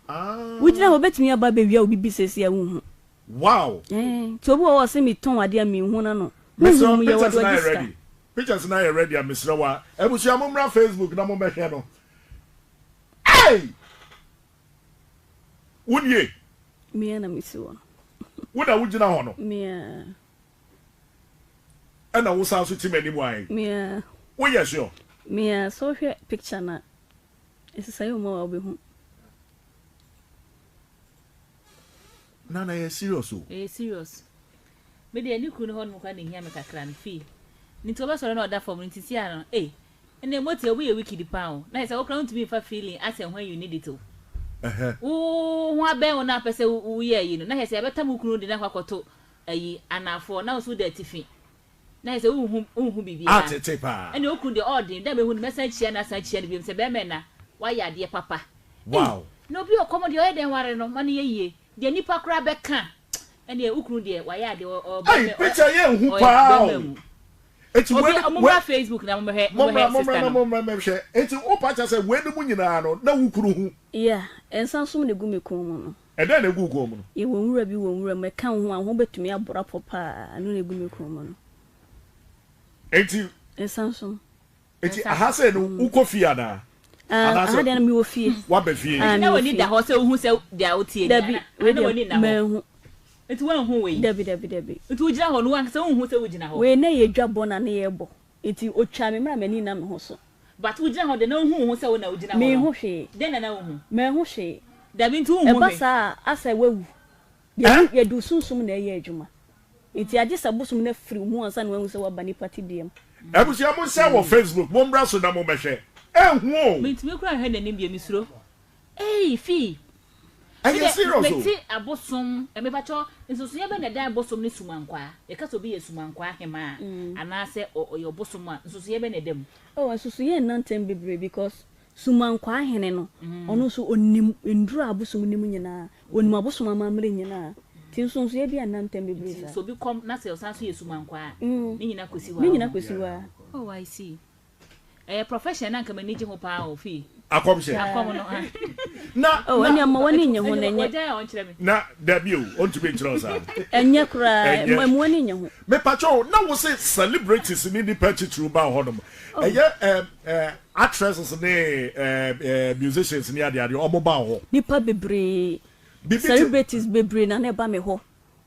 Wogyina hɔ, wɔbɛtumi aba abɛwia wo biribi seesei a wonhu. Wow! Eh, nti obi wɔ hɔ a ɔse metɔn adeɛ a menhu no ano. Mesrɛ Honhom wo mu yɛwɔ pictures de no ɔgye ayɛ sika. ready. Pictures no ayɛ ready a mesrɛ wo a abusua mommra Facebook na mommɛhwɛ no. Ei! Wo nie? Me ara na mesi hɔ no. Wo na wogyina hɔ no? Me ara. Ɛna wo san so te m'anim ae? Me ara. Woyɛ sure? Me ara. Sɛ wohwɛ picture no a, nsesaeɛ wɔ mu a wobɛhu. Nana ɛyɛ serious o. Ɛyɛ serious. Me deɛ ne kunu no hɔ nom koraa na ehia me kakra no fii ne nti ɔbɛsɔre na ɔda fam no nti sia no ei ɛnna motie obi yɛ wicked paa o na yɛ sɛ wokora wontumi nfa feeling asɛ when you need it o wo ho abɛn wo na apɛ sɛ woyɛ ayi no na yɛ sɛ yɛbɛtam wo kunu de no akɔ akɔto ayi anaafoɔ na wo so woda atifi na yɛ sɛ wonhu wonhu biribiara Atete paa. ɛnna okunu deɛ ɔɔden dɛ mehu no mɛsan akyia no asan akyia no biom sɛ bɛrima ɛna wayɛ adeɛ papa ei Wow. na obi ɔkɔm deɛ ɔyɛ dɛn ware no ma no yɛ yie Deɛ nipa koraa bɛka ɛneɛ wo kunu deɛ wayɛ adeɛ ɔ Ei ɔbɛma picture yɛ nhu ɔyɛ paa bɛma o. mu. Eti Obi wei ɔmo wei mmra Facebook na mo mmɛhwɛ mo mommra mmɛhwɛ mommra sister na no. mommra mmɛhwɛ. Eti wo pa kyɛ sɛ wei no mu nyinaa no na wo kunu hu. Yeah, nsa nso na egu me kɔn mu no. Ɛdɛn na egu wo kɔn mu no? Yɛwɔ nwura bi wɔ nwura mu, ɛka wo ho a, wo ho bɛtumi aboro apɔ paa, ɛno na egu me kɔn mu no. Enti. Nsa nso. Enti aha sei no wokɔ fie anaa? Ah, Anaasɛ aha deɛ no mewɔ fie. woaba fie? Ah, Na mewɔ w'ani fie. da hɔ sɛ wohu sɛ deɛ woteɛ ni Dabi, ana? wei Ana deɛ w'ani nna hɔ? manhu. Nti woanhu wei? Dabi, dabi, dabi. Nti wogyina hɔ no w'ankasa wonhu sɛ wogyina hɔ? Wei na ɛyɛ dwa bɔ na ne yɛbɔ. Nti otwaa me mmerɛ a m'ani nna me ho so. But wogyina hɔ deɛ na wohu wo ho sɛ wo na wogyina hɔ no? Menhu hwee. Dɛn na na wohu? Manhu hwee. Dabi, nti wonhu Ɛba hwee? saa a, asɛ woawu. Yɛde yɛde wo sunsum na ɛyɛ adwuma. Nti agye sɛ bosom no afiri wo mu ansa na woahu sɛ woaba nipa tebea mu. Abusua mo nhyɛ wɔ Facebook mo mbra so na mo mbɛhwɛ ehu o. Mentumi koraa nhwɛ n'anim bio mesuro eii fii. Ɛyɛ Medeɛ serious o. mete abosom mepakyɛw nsonsonoeɛ bɛn na ɛda abosom ne sumankwaa yɛka sɛ obi yɛ sumankwaa hemaa anaasɛ ɔyɛ ɔbosom a nsonsonoeɛ bɛn na ɛda mu. Oh nsusuiɛ nna ntɛm bebree because Sumankwaa hene no, ɔno nso ɔnim nnuro a abosom nim nyinaa, ɔnim abosom amammerɛ nyinaa, nti nsonsoeɛ biara nna ntam bebree Nti saa. sɛ obi kɔm na sɛ ɔsan nso yɛ sumankwaa a, ne nyina kɔsi hɔ Ne ara nyina ho? kɔsi hɔ ara. Oh I see. Ɛyɛ profession na anka m'ani gye ho paa o fii. Akɔmhyɛ. Akɔm no ah. Na Oh na. ɛnneɛ mma w'ani nnye ho na ɛnyɛ. Wagyae a ɔnkyerɛ me. Na dabi o, ɔntumi nkyerɛ wo saa. Ɛnyɛ koraa, Ɛnyɛ. mma w'ani nnye ho. Mepakyɛ o, na wo se celebrities ne nnipa atitiriw ba hɔ nom. Ɛyɛ ɛɛ ɛɛ actresses ne ɛɛ ɛɛ musicians ne adeade, wɔn ba wo hɔ. Nnipa bebree, Biribi te. celebrities bebree na na ɛba me hɔ.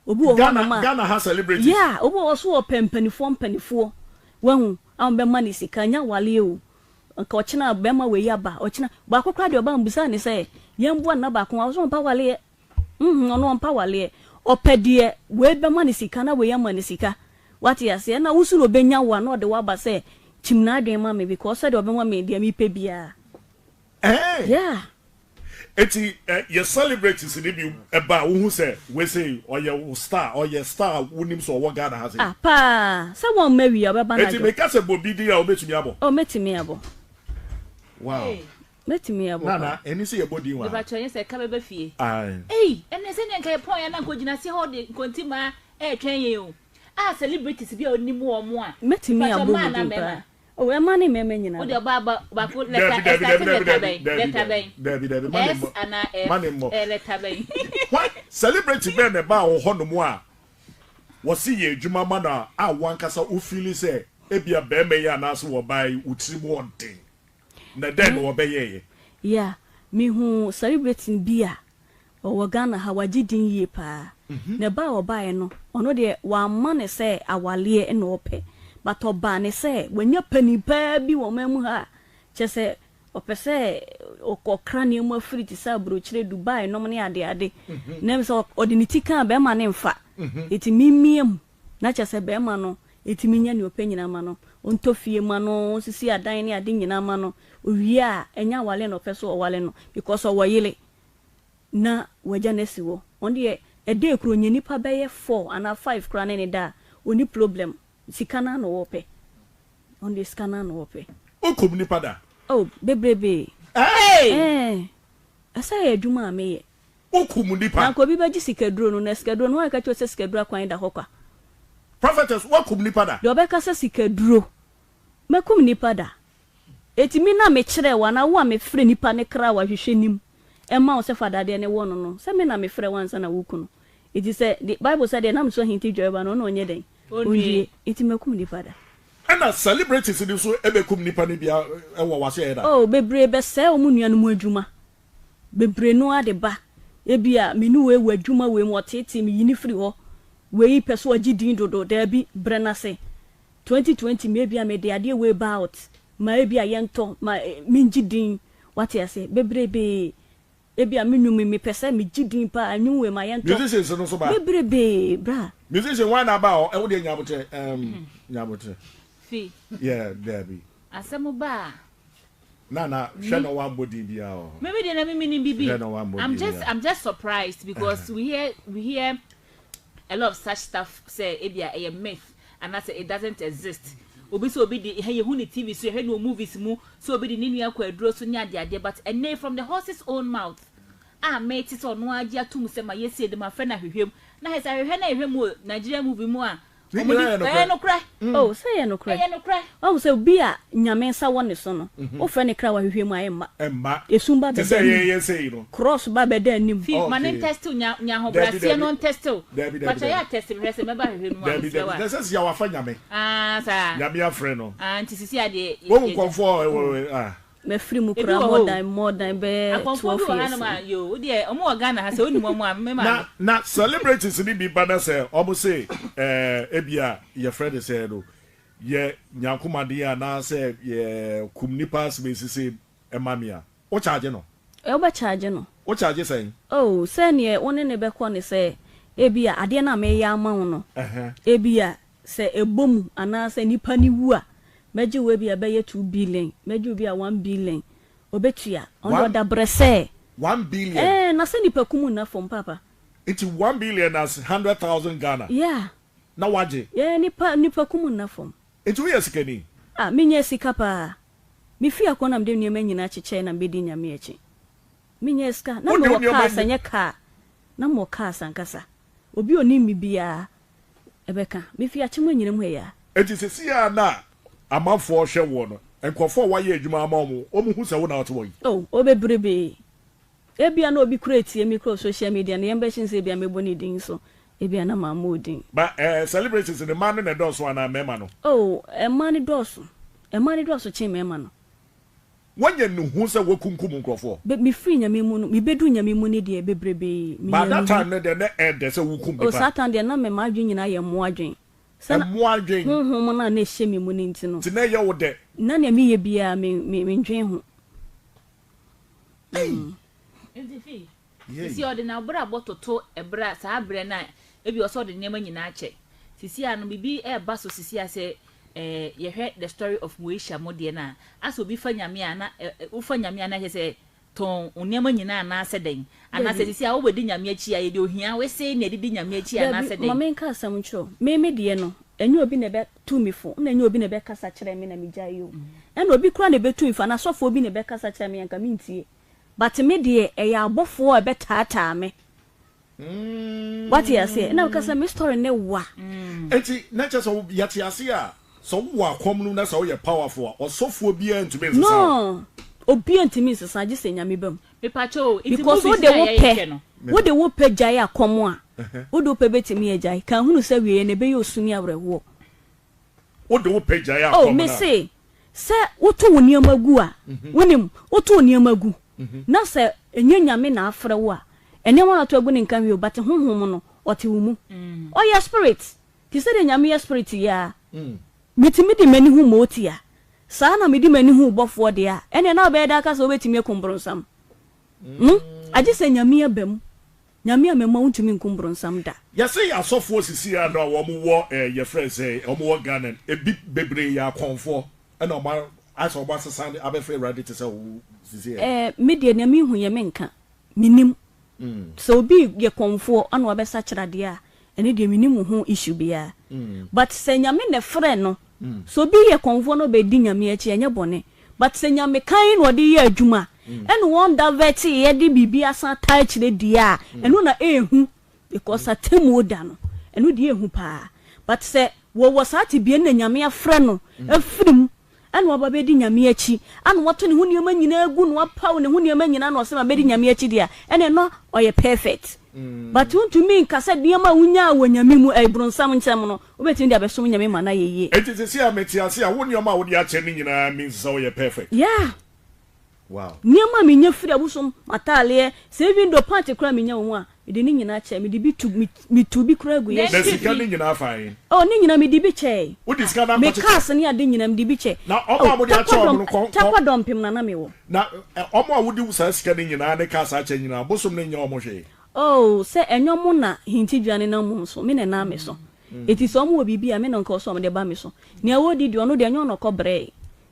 Obi wɔ hɔ Ghana nom a. Ghana ha celebrities. Yeah, obi wɔ hɔ so ɔpɛ mpanifoɔ mpanifoɔ, wahu, a wɔbɛma no sika, ɛnyɛ awareɛ o. Nka ɔkyena bɛrima wei aba, ɔkyena, baako koraa deɛ ɔbaa mebisaa no sɛ, yɛmboa no na baako, ɔse ɔmpɛ awareɛ. Uhmm ɔno ɔmpɛ awareɛ, ɔpɛ deɛ wei bɛma no sika na wei ama no sika, wate aseɛ, ɛna wo nso na ɔbɛnya wo a na ɔde wo aba sɛ. Kyim n'adwene ma me because sɛdeɛ ɔbɛma me deɛ mepɛ biara. Ɛɛn. Yeah. Eti yɛ celebrities no bi ba a wohu sɛ wei sei ɔyɛ wo star, ɔyɛ star a wonim sɛ ɔwɔ Ghana ha sei. Ah paa, sɛ wɔmma wie a ɔbɛba Eti anadwo. meka sɛ bɔ bi din a wobɛtumi abɔ? Oh mɛtumi abɔ. Wow. Mɛtumi abɔ paa. Nana, ɛni sɛ yɛbɔ din wɔ ha. Mepakyɛw ɛnyɛ sɛ ɛka bɛba fie. Ae. Ei ɛnɛ sɛdeɛ nka yɛpɔn yɛ a na nka ogyina aseɛ hɔ de nkontimmaa ɛretwɛn yɛn o. Ah celebrities bi a onim wɔn a. Mɛtumi Mepakyɛw abɔ mmaa mu anaa din mmarima? paa. Oh ɛma ne mmarima nyinaa Wode ba. ɔbaa ba baako letter Dabi dabi ɛstarte dabi letter dabi bɛn? dabi Letter dabi bɛn? dabi dabi ma ne S mmɔ anaa F? ma ne mmɔ. Ɛyɛ letter bɛn? Why celebrity bɛn na ɛbaa wo hɔ nom a wɔse yɛ adwuma ma no a a wankasa wo feeli sɛ ebia barima yi anaase ɔbaa yi wo tirim ɔden na dɛn na wɔbɛyɛeɛ? Yeah, mehuu celebrity bi a Ɔwɔ Ghana ha, wagye din yie paa. Na ba a ɔbaeɛ no, ɔno deɛ wamma no sɛ awaleɛ na ɔpɛ, but ɔbaa no sɛ wanya panin paa bi wɔ ɔman mu ha a, kyerɛ sɛ ɔpɛ sɛ ɔkra nneɛma firi te sɛ aburokyire, Dubai nom ne adeade. Na ɛm sɛ ɔde ne ti kaa bɛrima no mfa, nti memmia mu. Na kyerɛ sɛ bɛrima no tumi nya nea ɔpɛ nyinaa ma no, ɔntɔ fie ma no, ɔnsisi adan ne ade nyinaa ma no, ɔwie a, ɛnyɛ awaleɛ na ɔpɛ sɛ ɔwale no because ɔwɔ yere. na wagya no asi hɔ. Ɔno deɛ ɛdee koro ɔnya nipa bɛyɛ four anaa five koraa ne ne da a, ɔnni problem. Sika no ara na ɔpɛ. Ɔno deɛ sika no ara na ɔpɛ. Wokum nipa da? Oh, bebrebee. Ɛɛ, ɛsɛ yɛ adwuma a meyɛ. Wokum nipa? Na anka obi bɛgye sikaduro no, na sikaduro no, hwan na ɛka kyerɛ wo sɛ sikaduro akwan da hɔ kwa? Prophetess, woakum nipa da? Deɛ ɔbɛka sɛ sikaduro, mɛkum nipa da. Enti me na mekyerɛɛ wo anaa wo a mefrɛ nipa no kra wɔ ahwehwɛ no mu ma wo sɛ fa dadeɛ no wɔ no no, sɛ me na mefrɛ wo ansa na woreku no? Enti sɛ de, Bible sɛ deɛ ɛnam so ahinti dware ba no, ɔno ɔnyɛ dɛn? Ɔnnue. Enti makum nipa da. Ɛna celebrities no nso bɛkum nipa no bi wɔ w'asoɛeɛ da? Oh, bebree bɛsɛe wɔn nuanom adwuma. Bebree no ara de ba. Ebia me ne wei wɔ adwuma wei mu, ɔteetee me, yi no firi hɔ. Wei pɛ sɛ ɔgye din dodo, daabi, brɛ no ase. 2020 me ebia mede adeɛ wei ba out ma ebia yɛntɔ ma mengye din wate aseɛ bebrebee ebia me nwom yi mepɛ sɛ megye din paa nwom wei ma yɛntɔ Musicians no nso ba. bebrebee bra. Musician wan na aba hɔ ɛwo deɛ nyabotrɛ ɛɛm nyabotrɛ. Fi. Yeah daabi. Asɛm ba a. Nana hwɛ na wammɔ din biara wɔ hɔ. Me me deɛ na me menim bibi. Hwɛ na wammɔ I'm din just biara. I'm just surprised because we hear we hear a lot of such stuff sɛ ebia ɛyɛ myth anaasɛ it doesn't exist. Obi sɛ obi de yɛhu no TV so yɛhwɛ no wɔ movies mu sɛ obi de ne nua kɔ aduro so ne adeadeɛ but ɛnnɛ yi from the horse's own mouth a mete sɛ ɔno ara gye atom sɛ mayɛ sei de mafrɛ no ahwehwɛ mu na hwɛ sɛ ahwehwɛ no a yɛhwɛ mu wɔ Nigerian movie mu a Ne Wɔn nyinaa di yɛ ɛyɛ nokorɛ. nokorɛ. Oh, sɛ ɛyɛ nokorɛ. Ɛyɛ nokorɛ. Wahu sɛ obi a Nyame nsa wɔ ne so no, wofrɛ ne kra wɔ ahwehwɛ mu a, ɛmma. Ɛmma. Esum ba Te sɛ bɛda yɛn anim. yɛn sei no. Cross ba bɛda anim. Fi, ma no Okay. ntɛste wo, nya, nya Dabi, ahobrɛaseɛ dabi. no ntɛste wo. Dabi, dabi, Pakyɛ yɛ dabi. atɛste me hwɛ sɛ mɛba ahwehwɛ no mu a, Dabi, mesrɛ dabi. wo a. Na sɛ sia wafa Nyame. Ah, saa. Nyame afrɛ no. Ah, nti sisi a deɛ, yɛ, Wohu yɛgya. nkɔmfoɔ a ɛwɔ, ah. Mafiri mu Ebi koraa wɔ hɔ more o. than more than bɛyɛ Akɔmfoɔ 12 bi wɔ years hanom a, ni. yoo, wo deɛ, wɔn wɔ Ghana ha, sɛ wonim wɔn a, me Na, maame. na celebrities no bi ba na sɛ wɔn se, ɛɛ, ebia yɛfrɛ no sɛn no, Yɛ nyankomaden anaasɛ yɛ kum nipa asem sese ma me a, wo charge no? Ɛ wobɛ charge no. Wo charge sɛn? Oh, sɛ neɛ wo ne no bɛkɔ ne sɛ ebia adeɛ no a mereyɛ ama wo no, ebia sɛ ɛbɔ mu anaasɛ nipa no wu a, mɛgye wo ebia bɛyɛ 2 billion, mɛgye wo bia 1 billion, ɔbɛtua. Ɔno deɛ One, ɔda brɛ sɛ. 1 billion? Ɛɛ, na sɛ nipa kum nna fam paapa. Nti 1 billion as 100,000 Ghana? Yeah. Na wagye. Yɛn nipa nipa kum nna fam. Nti woyɛ sikani? Ah menya sika paa. Me fie akɔ na mede nneɛma nyinaa kyekyɛe na mebedi Nyame akyi. Menya sika. Na Wode wo mewɔ nneɛma cars nyi. ɛnyɛ car. Na mewɔ cars ankasa. Obi a onim me biara ɛbɛka. Me fi akyem anyina mu ha yi ara. Nti sesei a na amanfoɔ hwɛ woɔ no, nkurɔfoɔ a woayɛ adwuma ama wɔn, wɔn hu sɛ wo na wote hɔ yi? Oh, obebrebe. Ebia na obi koraa etie me koraa wɔ social media no, yɛn bɛkye no sɛ ebia mɛbɔ ne din so, ebia na mammɔ wo din. Ba eh, celebrities no, mmaa no na ɛdɔɔso anaa mmarima no? Oh, mmaa no dɔɔso. Mmaa no dɔɔso kyen mmarima no. Woanya nnuhu sɛ woakunkum nkurɔfoɔ? Be, mefiri Nyame mu no, mebɛduru Nyame mu no deɛ, bebrebee, But menya that nnuhu. time no deɛ, na ɛɛdɛ sɛ wokum Oh, nipa. saa time deɛ na me m'adwene nyinaa yɛ mmoa adwene. Sɛ na Mmoa adwene? Honhom no a na ɛhyɛ me mu no nti no. Nti na ɛyɛ wo dɛ? Na nea meyɛ biara, me, me, mendwen ho. Ei! Nti fi, Yei. sisi a ɔde n'abrabɔ toto ɛberɛ a saa berɛ no a ebi ɔsɛ ɔde nneɛma nyinaa kyɛ. Sisi a no biribi ɛreba so sisi a sɛ Eh yɛhwɛ the story of Moesha mo deɛ no a, asɛ obi fa Nyame a na eh wofa Nyame a na kyerɛ sɛ tɔn wo nneɛma nyinaa anaasɛ dɛn? Anaasɛ Dabi. sisi a wobɛdi Nyame akyi a yɛde ohia wesee na ɛde di Nyame akyi Dabi, anaasɛ ma dɛn? menka asɛm nkyerɛ wo, me me deɛ no, ɛnyɛ obi na ɛbɛtu me fo, ɛna ɛnyɛ obi na ɛbɛkasa kyerɛ me na megyae o. Ɛna obi koraa na ɛbɛtu me fo anaa sɔfoɔ bi na ɛbɛkasa kyerɛ me a nka mentie. But me deɛ, ɛyɛ abɔfoɔ a ɛbɛtaataa me. Wate aseɛ? Ɛna meka sɛ me story ne wa. Enti na kyerɛ sɛ yɛte aseɛ a, sɛ wowɔ akɔm no mu na sɛ woyɛ powerful a, ɔsɔfoɔ biara ntumi nsesa wo. No, obiara ntumi nsesa gye sɛ Nyame ba mu. Mepakyɛ o, nti Because movies wode no a wo yɛyɛ pɛ, hwɛ no. wode wo pɛ gyae akɔm a, wode wo pɛ bɛtumi agyae. Ka hunu sɛ awieɛ no ɛbɛyɛ osu ne awerɛhoɔ. Wode wo pɛ gyae Oh, akɔm no a. mese, sɛ woto wo nneɛma gu a, wonim, woto wo nneɛma gu, na sɛ ɛnyɛ Nyame na afrɛ wo a, nneɛma no a woto agu no nka hwee o, but Honhom no, ɔte wo mu. Ɔyɛ spirit, te sɛdeɛ Nyame yɛ spirit yi ara. Metumi de m'ani hu Moti a, saa na mede m'ani hu wo bɔfoɔ deɛ a, ɛnneɛ na wobɛyɛ dɛn aka sɛ wobɛtumi akum bronsam? Hmm? Agye sɛ Nyame aba mu. Nyame ammɛmu a wontumi nkum bronsam da. Yɛse asɔfoɔ sisi ano a wɔn wɔ eh yɛfrɛ no sɛn wɔn wɔ Ghana no ebi bebree yɛ akɔnfoɔ ɛna wɔn ayɛ sɛ wɔn asesa abɛfrɛ Awurade te sɛ wo sisi ɛ. Eh me deɛ nea mehu yɛ menka, mennim. Sɛ obi yɛ kɔmfoɔ ana wabɛsakyera deɛ a ɛno deɛ mennim wo ho issue biara. But sɛ Nyame na ɛfrɛ no, sɛ obi yɛ kɔmfoɔ na ɔbɛdi Nyame akyi a ɛnyɛ bɔne. But sɛ Nyame kann na ɔde yɛ adwuma ɛna wɔn divert yɛ de biribi asan taa akyire deɛ a, ɛno na ɛɛhu because atemmuo da no, ɛno deɛ ɛɛhu paa. But sɛ wɔwɔ saa tebea no na Nyame afrɛ no afiri mu ɛna waba abɛdi Nyame akyi, ɛna wato ne ho nneɛma nyinaa agu na wapaw ne ho nneɛma nyinaa na ɔsɛ mabɛdi Nyame akyi deɛ a, ɛna na ɔyɛ perfect. But wontumi nka sɛ nneɛma a wonyaa wɔ Nyame mu, ɛɛ bronsam nkyɛm no, wobɛtumi de abɛsom Nyame ma no ayɛ yie. Enti seesei a mete ase a, wo nneɛma a wode akyɛ no nyinaa means sɛ woyɛ perfect? Yeah. Wow. Nneɛma a menya firi abosom, m'ataaleɛ, sɛ even though pant koraa menya wɔ mu a, mede ne nyinaa kyɛ. Mede bi tu, me, metu bi koraa gu Na Yesu. sika no nyinaa fa he? Oh, ne nyinaa mede bi kyɛe. Wode sika no Me akɔkyekyɛ? cars ne ade nyinaa mede bi kyɛ. Na wɔn Oh, a mode akyɛ Tarkwa wɔn dɔm, no kɔ, kɔ, Tarkwa dɔmpem na na mewɔ. na ɛ, wɔn a wode saa sika no nyinaa ne cars akyɛ nyinaa, bosom no nyɛ wɔn hwee? Oh, sɛ ɛnyɛ wɔn na hintidua no nam wɔn so, me na ɛnam me so. Enti sɛ wɔwɔ biribi a, me na nka ɔsɛ wɔde ba me so. Nea wɔredi deɛ, ɔno deɛ ɛnyɛ ɔno na ɔkɔbrɛe.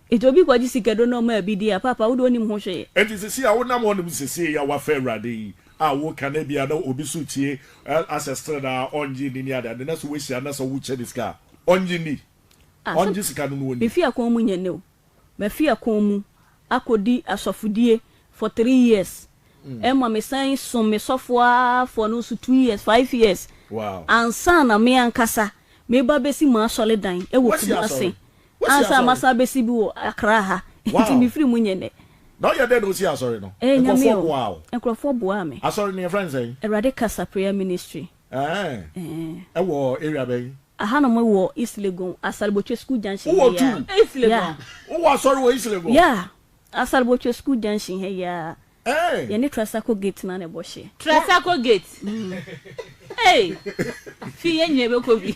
Enti obi kɔgye sikaduro na ɔmaa bi di a, paapa, wo deɛ wonnim ho hwee. Enti seesei a wonam hɔnom seesei a woafa Awurade yi a woreka no ebia na obi nso retie asɛ still na ɔnnye nni ne adeade na sɛ woahyia no na sɛ wokyɛ no sika a ɔnnye nni? Ah, sɛ Ɔngye sika no na ɔnni? mefi akɔn mu nyɛ nnɛ o. Mafi akɔn mu akɔdi asɔfodie for three years. Ɛma mesan som me sɔfoɔ ara for no nso two years, five years Wow. ansa na me ankasa meba abɛsi m'asɔredan wɔ Woasi Kumasi. asɔre? Woasi Ansa asɔre? masan abɛsi bi wɔ Accra ha. Nti Wow. mefiri mu nyɛ nnɛ. Na woyɛ dɛn na wosii asɔre no? Ɛyɛ Nyame Nkurɔfoɔ o. boaa wo? Nkurɔfoɔ boaa me. Asɔre no yɛfrɛ no sɛn? Awurade Kasa Prayer Ministry. Ɛɛ. Ɛɛ. Ɛwɔ area bɛn? Ahanom wɔ East Legon, Asarbotwe School Junction ha Wowɔ yi ara. tu? East Legon. Yeah. Wowɔ asɔre wɔ East Legon? Yeah. Asarbotwe School Junction ha yi ara. Ɛɛ. Yɛne Trasaco Gate no ara na ɛbɔ hyeɛ. Trasaco Gate. Hey! Fi yɛn nyinaa bɛkɔ bi.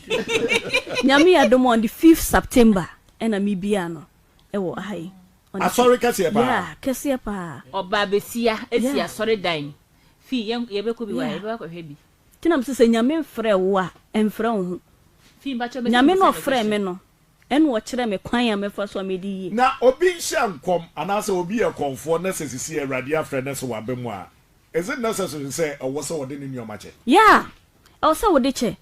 Nyame yɛ adom a on the fifth September ɛna me bia no ɛwɔ aha yi. On the Asɔre kɛseɛ paa. Yeah, kɛseɛ paa. Ɔbaa besia esi Yeah. asɔre dan. Fi yɛn yɛbɛkɔ bi wa Yeah. yɛbɛba akɔhwɛ bi. Nti na mese sɛ Nyame mfrɛɛ wo a, ɛmfrɛ wo ho. Fi mpakyɛw mɛsɛ Nyame mebisa na no ɔfrɛɛ question. me no, ɛna ɔkyerɛɛ me kwan a mɛfa so a mɛdi yie. Na obi nhyɛ nkɔm anaasɛ obi yɛ kɔmfoɔ na sɛ sisi Awurade afrɛ no sɛ waba mu a, is it necessary sɛ ɛwɔ sɛ ɔde ne nneɛma kyɛ? Yeah, ɛwɔ sɛ wode kyɛ.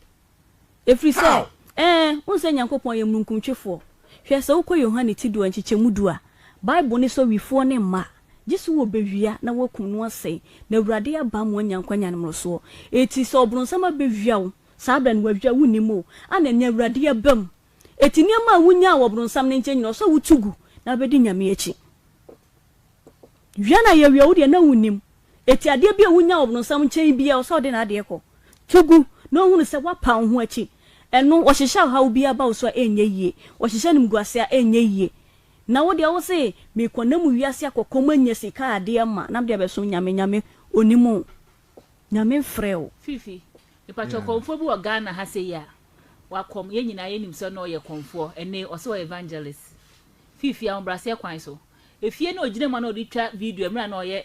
Ɛfiri sɛ, How? ɛɛ, wohu sɛ Nyankopɔn yɛ mununkumtwefoɔ. Hwɛ, sɛ wokɔ Yohane ti du a nkyekyɛmu du a, Bible no sɛ owifoɔ no mma, gye sɛ wɔbɛwia na wɔakum no asɛe, na Awurade aba ama woanya nkwa anya no mmorosoɔ. Enti sɛ ɔbronsam abɛwia wo, saa berɛ no wawia wo, wonnim o, ana ɛnnɛ Awurade aba mu. Enti nneɛma a wonyaa wɔ ɔbronsam no nkyɛn nyinaa, ɔsɛ sɛ wotu gu na wobɛdi Nyame akyi. Wia na yɛwia wo deɛ na wonnim. Eti adeɛ bi a wonya wɔ bronsam nkyɛn biara ɔsɛ ɔde n'adeɛ kɔ to gu na ɔhunu sɛ woapa wo ho akyi. Ɛno wɔhyehyɛ ɔhaw biara ba wo so a ɛnyɛ yie. Wɔhyehyɛ animguaseɛ a ɛnyɛ yie. Na wo deɛ wo se mekɔ nam wiase akɔkɔm anya sika adeɛ ma na mede abɛsom Nyame. Nyame ɔnim wo. Nyame mfrɛɛ wo. Fifi, mepakyɛw kɔmfoɔ bi wɔ Ghana ha sei a wakɔm, yɛn nyinaa yɛnim sɛ na ɔyɛ kɔmfoɔ, ɛnne ɔse ɔyɛ evangelist. Fifi, ahobraseɛ kwan so. Efie no a ogyina mu a na ɔde twa video mmerɛ a na ɔyɛ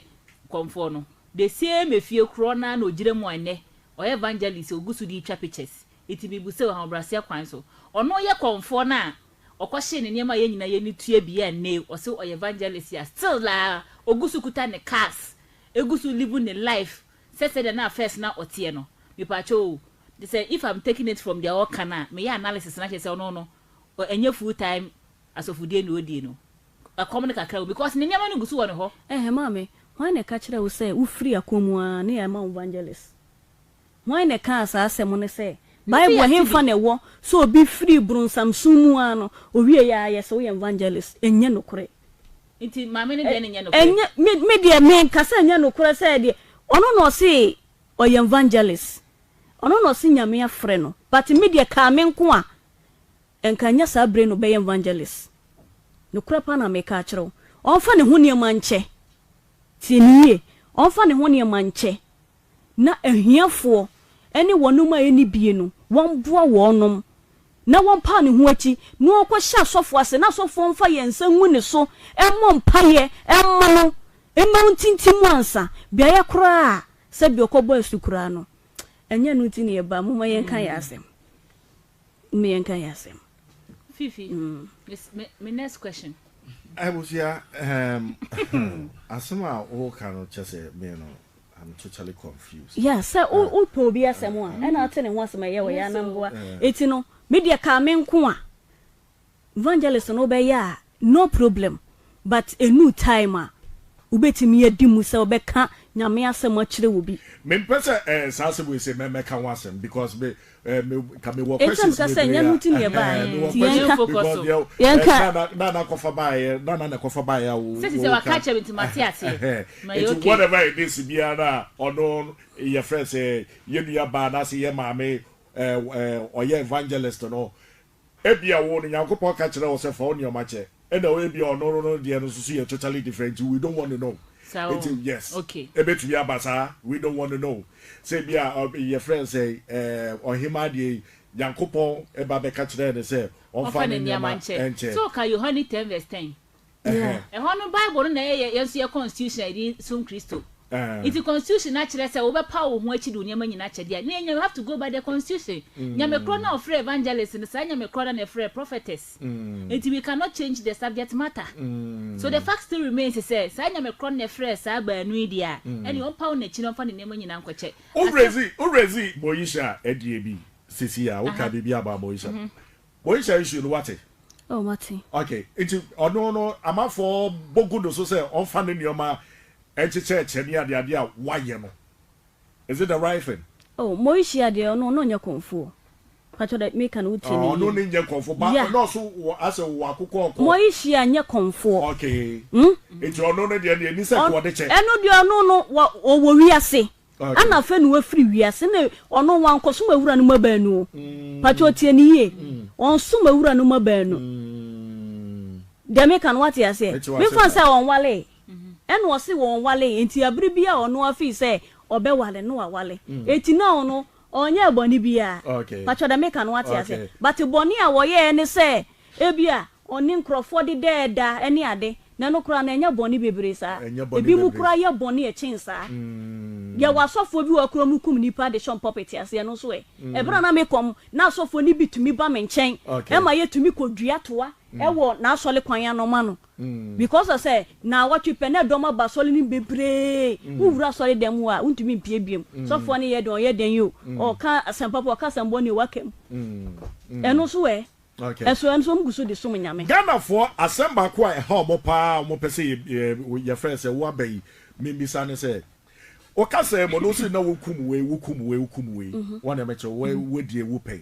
kɔmfoɔ no, the same efie korɔ no ara na ogyina mu a ɛnnɛ ɔyɛ evangelist a ogu so de retwa pictures. Nti mebisa o, ahobraseɛ kwan so, ɔno yɛ kɔmfoɔ no a ɔkɔhyee ne nneɛma a yɛn nyinaa yɛn ani tua bi a nnɛ yi ɔse ɔyɛ evangelist a still a ɔgu so kuta ne cars, ɛgu so live ne life sɛ sɛdeɛ na first na ɔteɛ no. Mepaakyɛw o, sɛ if I'm taking it from deɛ ɔka no a, meyɛ analysis no akyerɛ sɛ ɔno no ɛnyɛ full time asɔfodie na ɔdie no. Ɛkɔm no kakra o because ne nneɛma no gu so wɔ ne hɔ. Ɛhɛ maame, hwan na ɛka kyerɛɛ wo sɛ wofiri akɔm mu ara na yɛama wo evangelist? Hwan na ɛkaa saa asɛm no sɛ, Bible ɛhefa na ɛwɔ sɛ obi firi bronsam som mu ara no, ɔwieɛ ara yɛ sɛ woyɛ evangelist? Ɛnyɛ nokorɛ. Nti maame no deɛ no nyɛ nokorɛ? Ɛnyɛ, me, me deɛ menka sɛ ɛnyɛ nokorɛ sɛ deɛ, ɔno na ɔse ɔyɛ evangelist, ɔno na ɔse Nyame afrɛ no, but me deɛ kaa me nko a, nka ɛnyɛ saa bere na ɔbɛyɛ evangelist. Nokorɛ paa na meka akyerɛ wo. Ɔmfa ne ho nneɛma nkyɛ. Tie me yie, ɔmfa ne ho nneɛma nkyɛ. na ahiafoɔ ne wɔnom a ɛnni bie no, wɔmboa wɔnom, na wɔmpa ne ho akyi, na ɔnkɔhyɛ asɔfoɔ ase, na asɔfoɔ mfa yɛn nsa ngu ne so mmɔ mpaeɛ mma no, mma ɔntintim ansa, beaeɛ koraa a sɛdeɛ ɔkɔbɔ asu koraa no, ɛnyɛ ɛno nti na yɛba, momma yɛnka yɛn asɛm, momma yɛnka yɛn asɛm. Fifi, me, me next question. Abusua, um, asɛm a woka no kyɛ sɛ me no, I'm totally confused. Yeah, sɛ wo wo pɛ obi asɛm a, ɛna ate ne ho asɛm ɛyɛ ɔyɛ anamboa. Eti no, me deɛ kaa me nko a, evangelist no wobɛyɛ a, no problem. But enu time a, wobɛtumi adi mu sɛ wobɛka Nyame asɛm akyerɛ obi. Mempɛ sɛ eh, saa asɛm wei sɛ mɛka ho asɛm because me eh, me ka me wɔ Enti na questions meka sɛ bebree nyɛ no a nti na yɛbaeɛ. ɛhɛn, mewɔ Nti questions yɛnka. because deɛ eh, Yɛnka. nana nana kɔfa baeɛ nana na ɛkɔfa baeɛ a wo Sɛ sisi wo waka ka akyerɛ me nti mate aseɛ. ɛhɛn Ma yɛ nti okay. whatever it is biara no a ɔno yɛfrɛ sɛ yɛn nua baa anaasɛ yɛn maame eh, eh, ɔyɛ evangelist no Ebia wo no Nyankopɔn ka kyerɛ wo sɛ fa wo nneɛma kyɛ ɛna ebia ɔno no deɛ no nso so yɛ totally different nti we don't want to know Saa o, nti yes okay. ebetumi aba saa we don't want to know sɛ ebia yɛfrɛ no sɛ ɛɛ ɔhemaa deɛ yi Nyankopɔn ba bɛka kyerɛɛ no sɛ ɔmfa Ɔmfa ne ne nneɛma nneɛma nkyɛ. nkyɛ. So ɔka Yohane 10 verse 10. Ɛhɛn. Ɛhɔ no Bible no na ɛyɛ yɛn nso yɛ constitution a yɛde som Kristo. Ɛɛ. Nti constitution no akyerɛ sɛ wobɛpaw wo ho akyi de wo nneɛma nyinaa akyɛ deɛ a, na yɛn nyinaa we have to go by the constitution. Nyame korɔ no a ɔfrɛɛ evangelist no, saa Nyame korɔ no na ɛfrɛɛ prophetess. Nti we cannot change the subject matter. So the fact still remains sɛ saa Nyame korɔ no na ɛfrɛɛ saa baanu yi deɛ a, ɛneɛ ɔmpaw n'akyi na ɔmfa ne nneɛma nyinaa nkɔkyɛ. Wo Asɛm. raise wo raise Moesha ɛdeɛ bi sisi a, wokaa Aha. biribi about Moesha. Moesha issue no woate? Oh mate. Ok nti ɔno no amanfoɔ bɔ gu no so sɛ ɔnfa ne nneɛma nkyekyɛ kyɛ ne adeade a wayɛ no is it the right thing? Oh Moesha deɛ ɔno ɔno nyɛ kɔmfoɔ pakyɛ dɛ meka no wotie no Ah ɔno yie ne nyɛ kɔmfoɔ ba yeah ɔno ɔso wɔ asɛ ɔwɔ akokɔ ɔkɔ. Moesha nyɛ kɔmfoɔ Ok hmm. nti ɔno no deɛ deɛ ɛni sɛ Ɔn kɔ ɔde kyɛ. ɛno deɛ ɔno no wɔ ɔwɔ wiase Okay. Ana afei na wafiri wiase na ɔno wankɔsom awura no mma baanu o. Pakyɛ tie no yie. Ɔnsom awura no mma baanu. Deɛ meka no wate aseɛ? Mete wo ase Memfa paa. sɛ ɔnwalee. Ɛna ɔse ɔnwalee nti abere bi a ɔno afii sɛ ɔbɛwale no wawale. Eti na ɔno ɔnyɛɛ bɔne biara. Okay. Pakyɛ deɛ meka no wate aseɛ? Okay. But bɔne a wɔyɛɛ ne sɛ Ebia ɔne nkurɔfoɔ dedɛɛ da ne ade, na ɛno koraa no, ɛnyɛ bɔne bebree saa. Ɛnyɛ bɔne Ebinom bebree. koraa yɛ bɔne a ɛkyɛn saa. Yɛwɔ asɔfoɔ bi wɔ hɔ koraa a wɔkum nnipa de hyɛ wɔn pulpit ase, ɛno nso ɛ? Ɛberɛ a na mekɔ no, na asɔfoɔ no bi tumi ba me nkyɛn ma yɛtumi kɔdua toa wɔ n'asɔre kwan ano ma no. Because of sɛ naawɔtwe pɛ na dɔm aba asɔre no mu bebree. Wowura asɔre dan mu hɔ a, wontumi mpue biom. Sɔfoɔ no yɛ dɛn, ɔyɛ dɛn o, ɔka asɛm papa o, ɔka asɛm bɔne o, waka mu. Ɛno nso ɛ? Okay. Ɛso ɛno nso wɔn gu so de som Nyame. Ghanafoɔ asɛm baako a ɛha wɔn paa a wɔn pɛ sɛ yɛ yɛfrɛ sɛ wo aba yi memmisa ne sɛ wo kasa mu no wo se na wo kum wei wo kum wei wo kum wei wɔn na ɛmɛkyerɛ wo wo die wo pɛn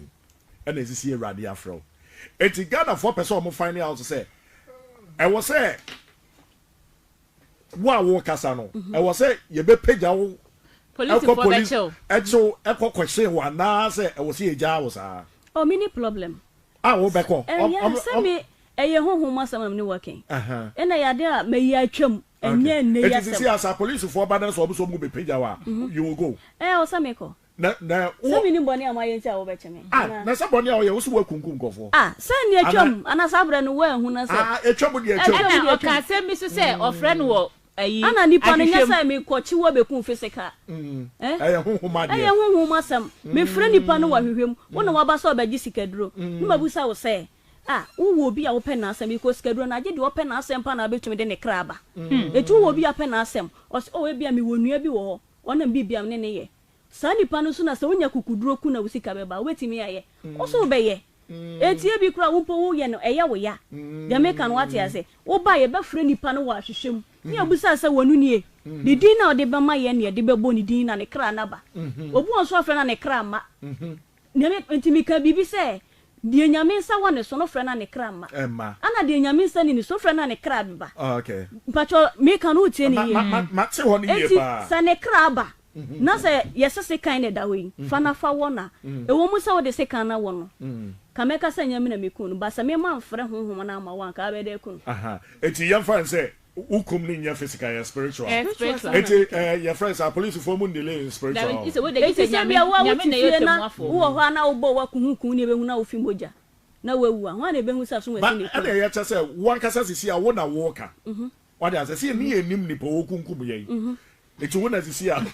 ɛna esisi awurade afrɛ wo eti Ghanafoɔ pɛ sɛ wɔn find out sɛ ɛwɔ sɛ Wo a worekasa no, ɛwɔ sɛ yɛbɛpagya wo kɔ police kyew kɔ kɔhye wo anaasɛ ɛwɔ sɛ yɛgyaa wo saa? Oh, me ni problem. A wobɛkɔ? Ɛyɛ sɛ me ɛyɛ honhom mu asɛm na me ne wo reka. Ɛna ɛyɛ ade a mayi atwam, ɛnyɛ nnɛ yi asɛm. Enti sisi a sɛ apolisifoɔ ba na sɛ wɔn nso wɔbɛpagya wo a, you will go? Ɛɛ, ɛwɔ sɛ mekɔ. Na na wo. Sɛ menim bɔne a mayɛ nti a wobɛkye me, Ah, anaa? na sɛ bɔne a woyɛ, wo se woakunkum nkurɔfoɔ. Ah, sɛ nea atwam, Anaa? anaa saa berɛ no woanhu na sɛ. Ah, atwam deɛ atwam. Atwam Ɛna deɛ ɔka atwam. asɛm bi nso sɛ ɔfrɛ no wɔ ayi, Ana nipa no, nyɛ ahwehwɛ mu. sɛ mekɔkye wo abɛku wo physical. Eh? Ɛyɛ honhom adeɛ. Ɛyɛ honhom asɛm. Mefrɛ nipa no wɔ ahwehwɛ mu, wo na woaba sɛ wobɛgye sikaduro. Na mabisa wo sɛ, Ah, wowɔ obi a wopɛ n'asɛm, because sikaduro no, agye deɛ ɔpɛ n'asɛm paa na wobɛtumi de ne kra aba. Enti wowɔ obi a ɔpɛ n'asɛm, ɔse, oh, ebia mewɔ nua bi wɔ hɔ, ɔnam biribi a me ne no yɛ. Saa nipa no nso na sɛ wonya kukuduro ku na wo sika bɛba a, wobɛtumi ayɛ. Wo nso wobɛyɛ. Enti ebi koraa wo mpo woyɛ no, ɛyɛ wo ya. Deɛ meka no woate ase? Woba a, yɛbɛfrɛ nipa no wɔ ahwehwɛ mu, na yɛabisa sɛ, Wɔno nie? Ne din no a ɔde bɛma yɛn na yɛde bɛbɔ ne din na ne kra no aba. Obi wɔ hɔ nso a wɔfrɛ no a ne kra mma. Nea me, enti meka biribi sɛ, Deɛ Nyame nsa wɔ ne so no frɛ no a ne kra mma. Ɛmma. Ɛna deɛ Nyame nsa nni ne so frɛ no a ne kra beba. Oh, okay. Mpakyɛw, meka no wotie no Ma, yie? ma, ma, mate hɔ no yie Enti paa. sɛ ne kra ba, na sɛ yɛse sekan na ɛda hɔ yi, fa na fa wɔ no a, ɛwɔ mu sɛ wode sekan no awɔ no, ka mɛka sɛ nyɛ me na mekum no, but sɛ me mamfrɛ honhom no amma wo a, anka wobɛyɛ dɛn aku no? Aha. Enti yɛmfa no sɛ Wo kum no nyɛ physical ɛyɛ spiritual. Ɛyɛ spiritual. Eti ɛɛ yɛfrɛ no sɛ apolisifoɔ mu ndelay in spiritual. Dabi sɛ wode gye Enti sɛ sɛ nyame bia wo a nyame wote na ɛyɛ fie na otemmuafoɔ. wowɔ hɔ a na wobɔ wa kuhukuhu na ebehu na wofi mogya na woawu a, hwan na ebehu sɛ aso Ba wasi ne ɛna kum? ɛyɛ kyɛ sɛ wo ankasa sisi a wo na woka. Wate aseɛ sɛ yɛne yɛnnim nipa ɔɔkunkum yɛn. Eti wo na sisi a.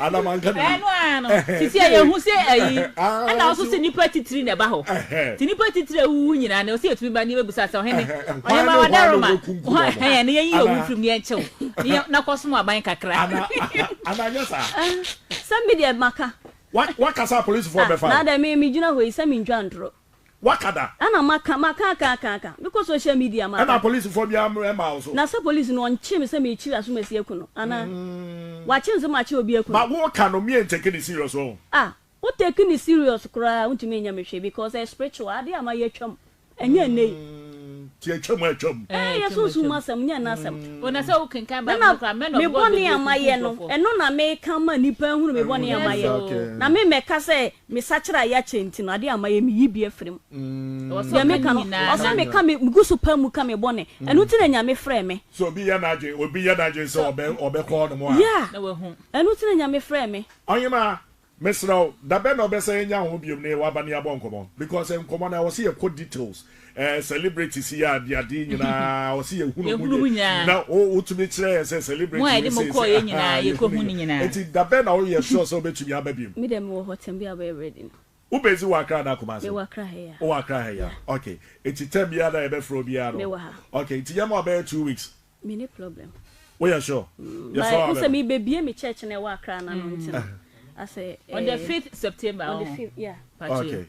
Ana manka ne Ɛno ara no sisi a yɛhu sɛ ayi ɛna ɔso sɛ nipa titiri na ɛba hɔ ti nipa titiri awuwu nyinaa na ɔsɛ yɛtumi ba ne yɛbɛbusa sɛ ɔhene ɔhema wadaroma ɛhɛn ne yɛnyi owu firim ne yɛnkyɛw ne yɛ nakɔsom aban kakra. Ana ana nyɛ saa. Sɛ me deɛ maka. Wakasa apolisifoɔ bɛfa. Na dɛ me megyina hɔ yi sɛ mentwa ntorɔ. Waka da. Ɛna maka, maka aka aka aka. Mekɔ social media maka. Ɛna apolisifoɔ biara mmaa wo so. Na sɛ polisi no ɔnkye me sɛ mekyiri asomasi aku no anaa? Wakye me sɛ makye obi aku no. But wo ka no me ntake no serious wahu. Ah wo take no serious koraa wontumi nyɛ me hwee because ɛyɛ spiritual, adeɛ a mayɛ atwam. Ɛnyɛ ɛnnɛ yi. Nti atwam atwam. Ɛɛ yɛ sunsum mu asɛm, nyɛ ɛnnɛ asɛm. O na sɛ wo kenkan Bible no koraa men Me of God bɔne a bebree mayɛ kunkum no, nkurɔfoɔ. ɛno na meka ma nnipa ahunu me bɔne a Yes mayɛ. o. Na me mmɛka sɛ me sakyera a yɛakyɛ nti no, adeɛ a mayɛ meyi bi afiri mu. Ɛwɔ sɛ Deɛ ɔka meka ne no, nyinaa ɔsɛ na. meka me, megu so pae mu ka me bɔne. Ɛno nti na Nyame frɛɛ me. Sɛ obi yɛ n'adwene, obi yɛ n'adwene sɛ ɔbɛ ɔbɛkɔ hɔnom a. Yeah, Na wahu. ɛno nti na Nyame frɛɛ me. Ɔhemaa, Mesrɛ wo, da bɛn na ɔbɛsan anya ho biom ne waba ne yɛabɔ nkɔmmɔ? Because nkɔmmɔ no ɛwɔ sɛ yɛkɔ details, eh, celebrities yi a adeade yi nyinaa ɛwɔ sɛ yɛhunu mu Yɛhunu mu yie. nyinaa. Na wo wotumi kyerɛ yɛn sɛ celebrity Mo a wei yɛde mo sei kɔɔ sei, yɛ nyinaa ahaa, yɛhunu yɛkɔhu ne yie. nyinaa. Enti da bɛn na woyɛ sure sɛ wobɛtumi aba biom? Me deɛ mewɔ hɔ tɛm bi a wobɛyɛ ready no. Wo base wɔ Accra anaa Kumasi? Mewɔ Accra ha yi a. Wowɔ Accra ha yi a, Yeah. okay. Enti tɛm biara na yɛbɛfrɛ wo biara no? Mewɔ ha. Okay, nti yɛma wo bɛyɛ 2 weeks. Me ni problem. Wo yɛ sure? Mm, Yɛ sure but abɛba. me bebie me church na ɛwɔ Accra na no nti no. Asɛ On the 5th September. On the 5th, yeah. Okay.